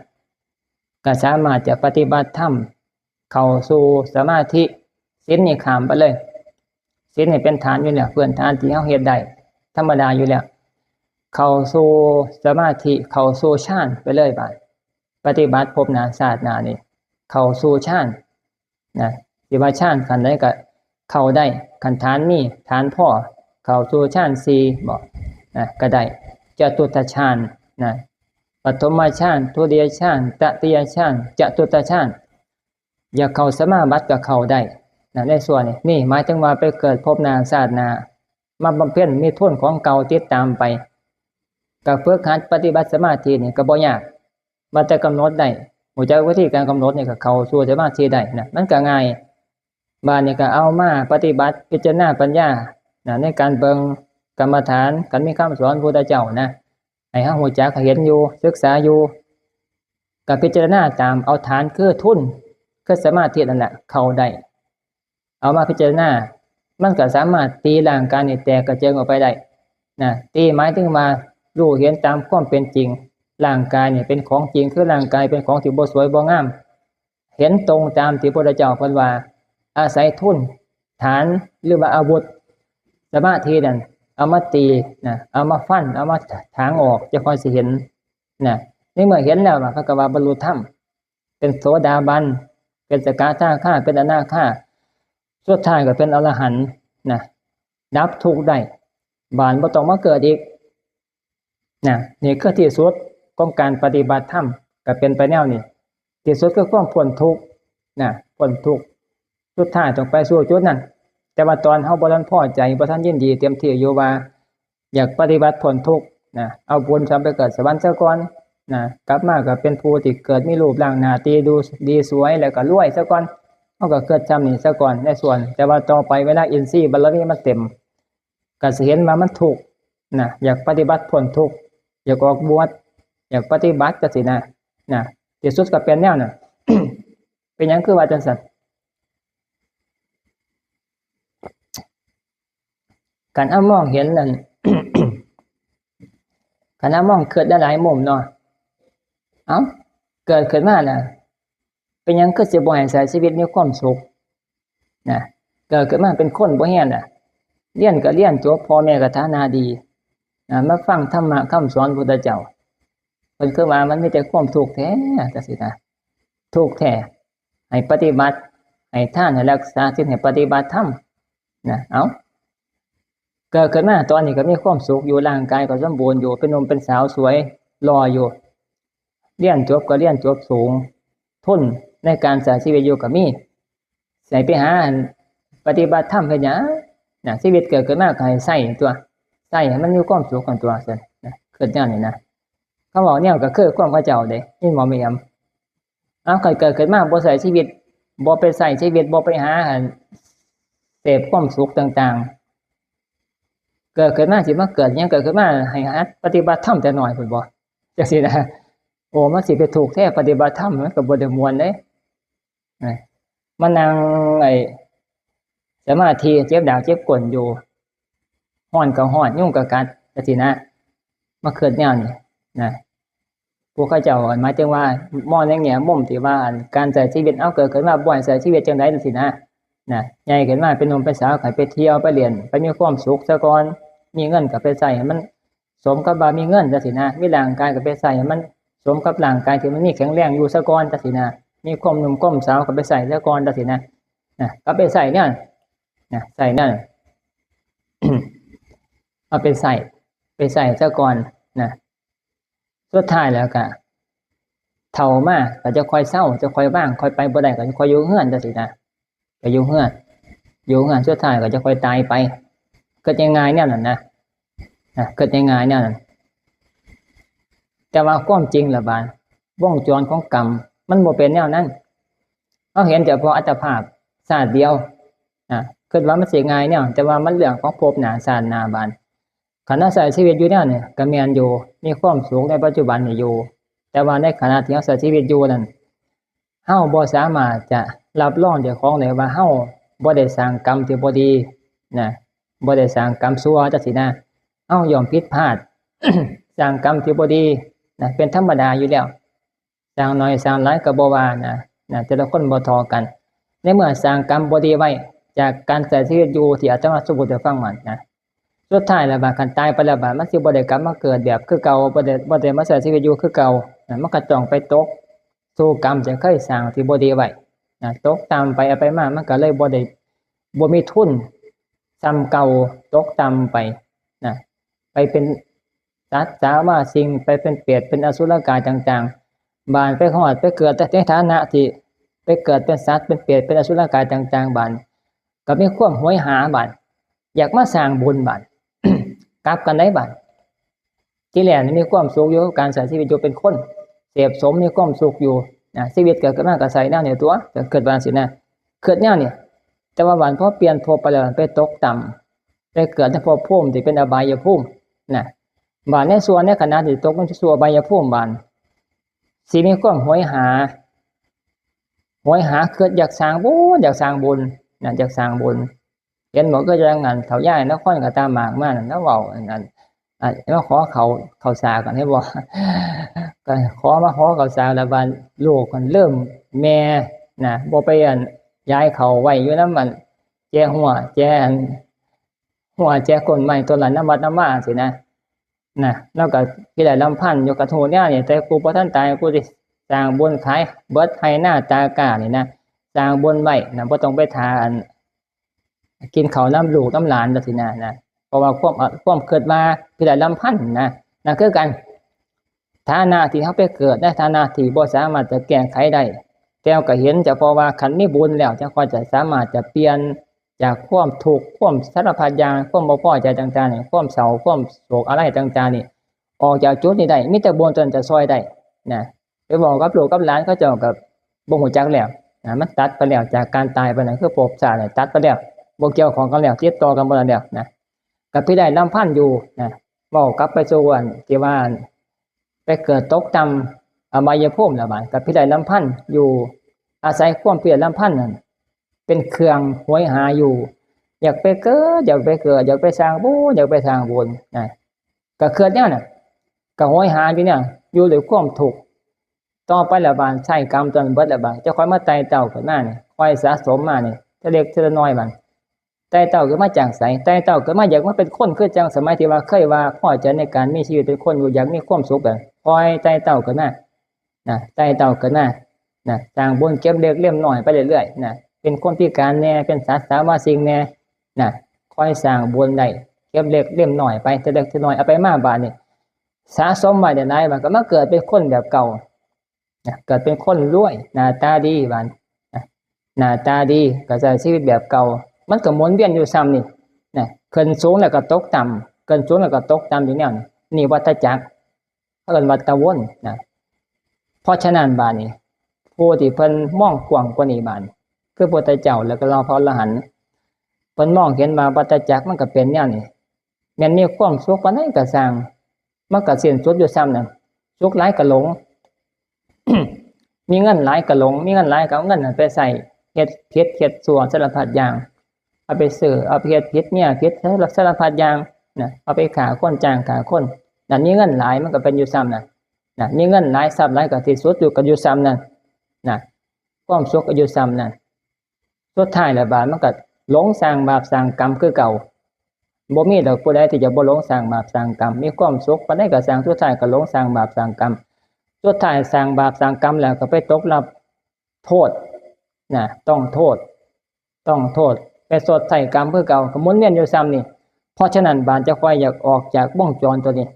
ก็สามารถจะปฏิบัติธรรม เข้าสู่สมาธิ ศีลนี่ข้ามไปเลย ศีลนี่เป็นฐานอยู่แล้ว พื้นฐานที่เฮาเฮ็ดได้ธรรมดาอยู่แล้ว เข้าสู่สมาธิ เข้าสู่ฌานไปเลยบาด ปฏิบัติภพหน้าชาติหน้านี่ เข้าสู่ฌานนะ สิว่าฌานขั้นใดก็เข้าได้ คันฐานมี ฐานพอ เข้าสู่ฌานสี่บ่นะ ก็ได้ จตุตถฌานนะ ปฐมฌาน ทุติยฌาน ตติยฌาน จตุตถฌาน อยากเข้าสมาบัติก็เข้าได้นะ ในส่วนนี้ นี่หมายถึงว่าไปเกิดภพหน้าชาติหน้า มาบำเพ็ญ มีทุนของเก่าติดตามไป ก็ฝึกหัดปฏิบัติสมาธินี่ก็บ่ยาก ว่าแต่กำหนดได้ รู้จักวิธีการกำหนดนี่ก็เข้าสู่สมาธิได้นะ มันก็ง่าย บาดนี้ก็เอามาปฏิบัติ พิจารณาปัญญานะ ในการเบิ่งกรรมฐาน การมีคำสอนพุทธเจ้านะ ให้เฮารู้จัก เห็นอยู่ ศึกษาอยู่ ก็พิจารณาตาม เอาฐานคือทุน คือสมาธินั่นแหละ เข้าได้ เอามาพิจารณา มันก็สามารถตีร่างกายนี่แตกกระเจิงออกไปได้นะ ตีหมายถึงว่ารู้เห็นตามความเป็นจริง ร่างกายนี่เป็นของจริง คือร่างกายเป็นของที่บ่สวยบ่งาม เห็นตรงตามที่พระพุทธเจ้าเพิ่นว่า อาศัยทุน ฐาน หรือว่าอาวุธ สมาธินั่น เอามาตีนะ เอามาฟัน เอามาถางออก จะค่อยสิเห็นนะ ในเมื่อเห็นแล้วนะ เขาก็ว่าบรรลุธรรม เป็นโสดาบัน เป็นสกทาคา เป็นอนาคา สุดท้ายก็เป็นอรหันต์นะ ดับทุกข์ได้ บาดบ่ต้องมาเกิดอีกนะ นี่คือที่สุดของการปฏิบัติธรรม ก็เป็นไปแนวนี้ ที่สุดคือความพ้นทุกข์นะ พ้นทุกข์ สุดท้ายต้องไปสู่จุดนั้น แต่ว่าตอนเฮาบ่ทันพอใจ บ่ทันยินดีเต็มที่อยู่ว่า อยากปฏิบัติพ้นทุกข์นะ เอาบุญสำไปเกิดสวรรค์ซะก่อนนะ กลับมาก็เป็นผู้ที่เกิดมีรูปร่างหน้าตาดูดีสวย แล้วก็รวยซะก่อน เฮาก็เกิดซ้ำนี่ซะก่อนในส่วน แต่ว่าต่อไปเวลาอินทรีย์บารมีมันเต็ม ก็สิเห็นว่ามันทุกข์นะ อยากปฏิบัติพ้นทุกข์ อยากออกบวช อยากปฏิบัติจังซี้นะ นะ ที่สุดก็เป็นแนวนั้น เป็นหยังคือว่าจังซั่น การเอามองเห็นนั่น การเอามองคิดได้หลายมุมเนาะ เอ้า เกิดขึ้นมาน่ะ เป็นหยังคือสิบ่ให้ใช้ชีวิตมีความสุขนะ เกิดขึ้นมาเป็นคนบ่เฮียนน่ะ เรียนก็เรียนจบ พ่อแม่ก็ฐานะดีนะ มาฟังธรรมะคำสอนพุทธเจ้า เพิ่นคือว่ามันมีแต่ความทุกข์แท้จังซี้นะ ทุกข์แท้ ให้ปฏิบัติ ให้ทาน ให้รักษาศีล ให้ปฏิบัติธรรมนะ เอ้า เกิดขึ้นมาตอนนี้ก็มีความสุขอยู่ ร่างกายก็สมบูรณ์อยู่ เป็นหนุ่มเป็นสาวสวยหล่ออยู่ เรียนจบก็เรียนจบสูง ทุนในการใช้ชีวิตอยู่ก็มี ใช้ไปหาอันปฏิบัติธรรมเฮ็ดหยังนะ ชีวิตเกิดขึ้นมาก็ให้ใช้ตัว ใช้ให้มันมีความสุขกันตัวซั่นนะ คิดแนวนี้นะ เขาเว้าแนวก็คือความเขาเจ้าเด้ ยินบ่แม่นหยัง เอา คันเกิดขึ้นมาบ่ใช้ชีวิต บ่ไปใช้ชีวิต บ่ไปหาอันเสพความสุขต่างๆ เกิดขึ้นมาสิมาเกิดหยัง เกิดขึ้นมาให้หัดปฏิบัติธรรมแต่น้อยพุ้นบ่ จังซี้นะ โอ้ มันสิไปทุกข์แท้ ปฏิบัติธรรมมันก็บ่ได้ม่วนเด้ นะ มานั่งไอ้สมาธิ เจ็บดากเจ็บก้นอยู่ ฮ้อนก็ฮ้อน ยุงก็กัด จังซี้นะ มาคิดแนวนี้นะ ผู้เขาเจ้าหมายถึงว่ามองในแง่มุมที่ว่าอันการใช้ชีวิต เอาเกิดขึ้นมาบ่ให้ใช้ชีวิตจั่งใดจั่งซี้นะ นะ ใหญ่ขึ้นมาเป็นหนุ่มเป็นสาวก็ไปเที่ยวไปเล่น ไปมีความสุขซะก่อน มีเงินก็ไปใช้ให้มันสมกับว่ามีเงินจั่งซี้นะ มีร่างกายก็ไปใช้ให้มันสมกับร่างกายที่มันมีแข็งแรงอยู่ซะก่อนจั่งซี้นะ มีความหนุ่มความสาวก็ไปใช้ซะก่อนจั่งซี้นะ นะ ก็ไปใช้เนี่ย นะ ใช้เนี่ย เอาไปใช้ ไปใช้ซะก่อนนะ สุดท้ายแล้วก็ เฒ่ามาก็จะค่อยเซา จะค่อยว่าง ค่อยไปบ่ได้ก็จะค่อยอยู่เฮือนจั่งซี้นะ ก็อยู่เฮือน อยู่เฮือน สุดท้ายก็จะค่อยตายไป คิดง่ายๆแนวนั้นนะ นะ คิดง่ายๆแนวนั้น แต่ว่าความจริงล่ะบาด วงจรของกรรม มันบ่เป็นแนวนั้น เฮาเห็นเฉพาะอัตภาพชาติเดียว นะ คิดว่ามันสิง่ายแนว แต่ว่ามันเรื่องของภพหน้าชาติหน้าบาด คันเฮาใช้ชีวิตอยู่แนวนี้ก็แม่นอยู่ มีความสุขในปัจจุบันนี้อยู่ แต่ว่าในขณะที่เฮาใช้ชีวิตอยู่นั้น เฮาบ่สามารถจะรับรองเจ้าของได้ว่าเฮาบ่ได้สร้างกรรมที่บ่ดีนะ บ่ได้สร้างกรรมชั่วจั่งซี้นะ เฮาย่อมผิดพลาด สร้างกรรมที่บ่ดีนะ เป็นธรรมดาอยู่แล้ว สร้างน้อยสร้างหลายก็บ่ว่านะ นะ แต่ละคนบ่เท่ากัน ในเมื่อสร้างกรรมบ่ดีไว้ จากการใช้ชีวิตอยู่ที่อาตมาสมมุติให้ฟังมันนะ สุดท้ายแล้วบาด คันตายไปแล้วบาด มันสิบ่ได้กลับมาเกิดแบบคือเก่า บ่ได้ บ่ได้มาใช้ชีวิตอยู่คือเก่านะ มันก็ต้องไปตกสู่กรรมที่เคยสร้างที่บ่ดีไว้นะ ตกต่ำไป เอาไปมา มันก็เลยบ่ได้ บ่มีทุนส่ำเก่า ตกต่ำไปนะ ไปเป็นสัตว์สามาสิ่ง ไปเป็นเปรต เป็นอสุรกายต่างๆ บาดไปฮอดไปเกิดในฐานะที่ไปเกิดเป็นสัตว์ เป็นเปรต เป็นอสุรกายต่างๆ บาดก็มีความโหยหาบาด อยากมาสร้างบุญบาด กลับกันได้บาด ที่แรกนี่มีความสุขอยู่ การใช้ชีวิตอยู่เป็นคน เสพสมมีความสุขอยู่นะ ชีวิตเกิดขึ้นมาก็ใช้แนวนี้ตัว ก็คิดว่าจั่งซี้นะ คิดแนวนี้ แต่ว่าบาดพอเปลี่ยนภพไปแล้วไปตกต่ำ ไปเกิดในภพภูมิที่เป็นอบายภูมินะ บาดในส่วนในขณะที่ตกลงสู่อบายภูมิบาด สิมีความโหยหา โหยหาคิดอยากสร้างบุญ อยากสร้างบุญนะ อยากสร้างบุญ เห็นบ่ คือจั่งอันเฒ่ายายนครกระตามากมานั่น ลาวเว้าอันนั้น อ่ะ มาขอข้าว ข้าวสากกัน เห็นบ่ ก็ขอ มาขอข้าวสาก แล้วบาดลูกมันเริ่มแม่นะ บ่ไปอันยายข้าวไว้อยู่นำมัน แจหัว แจอัน หัวแจก้นไม้ต้นละนำวัดนำวาจั่งซี้นะ นะ ลาวก็พิไรลำพันอยู่ ก็ฮู้แนวนี้ แต่กูบ่ทันตาย กูสิสร้างบุญขายเบิดไฮ่นาตากล้านี่นะ สร้างบุญไว้นะ บ่ต้องไปถ่าอัน กินข้าวนำลูกนำหลานจั่งซี้นะ นะ เพราะว่าความ ความคิดว่าพิไรลำพันนะ นั่นคือกัน ฐานะที่เฮาไปเกิดในฐานะที่บ่สามารถจะแก้ไขได้ แต่ก็เห็นเฉพาะว่าคันมีบุญแล้ว จั่งค่อยจะสามารถจะเปลี่ยนจากความทุกข์ ความสารพัดอย่าง ความบ่พอใจต่างๆนี่ ความเศร้า ความโศกอะไรต่างๆนี่ ออกจากจุดนี้ได้ มีแต่บุญเท่านั้นจะซ่อยได้นะ ไปเว้ากับลูกกับหลานเขาเจ้าก็บ่ฮู้จักแล้วนะ มันตัดไปแล้ว จากการตายไปนั่นคือภพชาตินี่ตัดไปแล้ว บ่เกี่ยวข้องกันแล้ว ติดต่อกันบ่ได้แล้วนะ ก็พิไรลำพันอยู่นะ เว้ากลับไปสู่อันที่ว่าไปเกิดตกต่ำอบายภูมิแล้วบาด ก็พิไรลำพันอยู่ อาศัยความพิไรลำพันนั่นเป็นเครื่องโหยหาอยู่ อยากไปเกิด อยากไปเกิด อยากไปสร้างบุญ อยากไปสร้างบุญนะ ก็คิดแนวนั้น ก็โหยหาอยู่เนี่ย อยู่ด้วยความทุกข์ ต่อไปแล้วบาด ใช้กรรมตัวนั้นเบิดแล้วบาด จะค่อยมาไต่เต้าขึ้นมานี่ ค่อยสะสมมานี่ ทีละเล็กทีละน้อยบาด ไต่เต้าขึ้นมาจากไส ไต่เต้าขึ้นมาอยากมาเป็นคน คือจั่งสมัยที่ว่าเคยว่าพอใจในการมีชีวิตเป็นคนอยู่ อยากมีความสุขแบบ ค่อยไต่เต้าขึ้นมานะ ไต่เต้าขึ้นมานะ สร้างบุญเก็บเล็กเล่มน้อยไปเรื่อยๆนะ เป็นคนพิการแน่ เป็นสัตว์สามาสิ่งแน่นะ ค่อยสร้างบุญได้ เก็บเล็กเล่มน้อยไป ทีละเล็กทีละน้อย เอาไปมาบาดนี่ สะสมไว้ได้หลายบาด ก็มาเกิดเป็นคนแบบเก่านะ เกิดเป็นคนรวย หน้าตาดีบาดนะ หน้าตาดี ก็ใช้ชีวิตแบบเก่า มันก็หมุนเวียนอยู่ส่ำนี่นะ ขึ้นสูงแล้วก็ตกต่ำ ขึ้นสูงแล้วก็ตกต่ำอยู่แนวนี้ นี่วัฏจักร เขาเอิ้นวัฏวนนะ เพราะฉะนั้นบาดนี้ ผู้ที่เพิ่นมองกว้างกว่านี้บาดนี้ คือพระพุทธเจ้าแล้วก็เหล่าพระอรหันต์ เพิ่นมองเห็นว่าวัฏจักรมันก็เป็นแนวนี้ แม่นมีความสุขปานใดก็ซ่าง มันก็สิ้นสุดอยู่ส่ำนั้น สุขหลายก็หลง มีเงินหลายก็หลง มีเงินหลายก็เอาเงินนั้นไปใช้เฮ็ดผิดเฮ็ดชั่วสารพัดอย่าง เอาไปซื้อ เอาไปเฮ็ดผิดเมียผิด สารพัดอย่างนะ เอาไปฆ่าคนจ้างฆ่าคน นั่น มีเงินหลายมันก็เป็นอยู่ส่ำนั่น นะ มีเงินหลายทรัพย์หลายก็ที่สุดอยู่ก็อยู่ส่ำนั่น นะ ความสุขก็อยู่ส่ำนั่น สุดท้ายแล้วบาดมันก็หลงสร้างบาปสร้างกรรมคือเก่า บ่มีดอกผู้ใดที่จะบ่หลงสร้างบาปสร้างกรรม มีความสุขปานใดก็สร้าง สุดท้ายก็หลงสร้างบาปสร้างกรรม สุดท้ายสร้างบาปสร้างกรรมแล้วก็ไปตกรับโทษ นะ ต้องโทษ ต้องโทษ ไปชดใช้กรรมคือเก่า ก็หมุนเวียนอยู่ส่ำนี่ เพราะฉะนั้นบาดจะค่อยอยากออกจากวงจรตัวนี้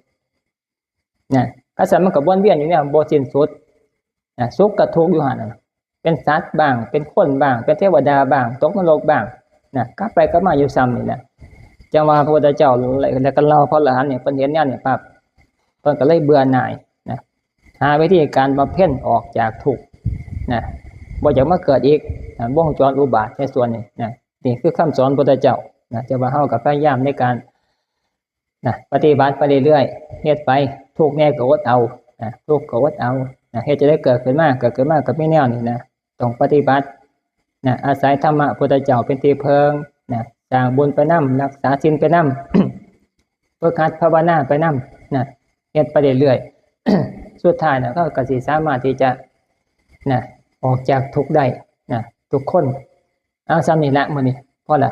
นะ คันซั่นมันก็วนเวียนอยู่เนี่ยบ่สิ้นสุด นะ สุขกับทุกข์อยู่หั่นน่ะ เป็นสัตว์บ้าง เป็นคนบ้าง เป็นเทวดาบ้าง ตกนรกบ้าง นะ กลับไปกลับมาอยู่ส่ำนี่แหละ จังว่าพระพุทธเจ้า แล้วก็เล่าพระอรหันต์เนี่ย เพิ่นเห็นแนวนี้ปั๊บ เพิ่นก็เลยเบื่อหน่าย นะ หาวิธีการบำเพ็ญออกจากทุกข์ นะ บ่อยากมาเกิดอีก นะ วงจรอุบาทในส่วนนี้ นะ นี่คือคำสอนพระพุทธเจ้า นะ แต่ว่าเฮาก็พยายามในการ นะ ปฏิบัติไปเรื่อยๆ เฮ็ดไป ทุกข์แน่ก็อดเอา นะ ทุกข์ก็อดเอา นะ เฮ็ดจะได้เกิดขึ้นมา เกิดขึ้นมาก็มีแนวนี้นะ ต้องปฏิบัติ นะ อาศัยธรรมะพุทธเจ้าเป็นที่เพิ่ง นะ สร้างบุญไปนำ รักษาศีลไปนำ ฝึกหัดภาวนาไปนำ นะ เฮ็ดไปเรื่อยๆ สุดท้ายนะ ก็ ก็สิสามารถที่จะ นะ ออกจากทุกข์ได้ นะ ทุกคน เอาส่ำนี้ละมื้อนี้ พอละ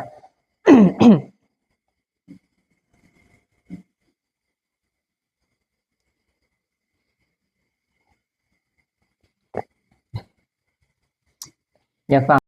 อย่าฟ้าว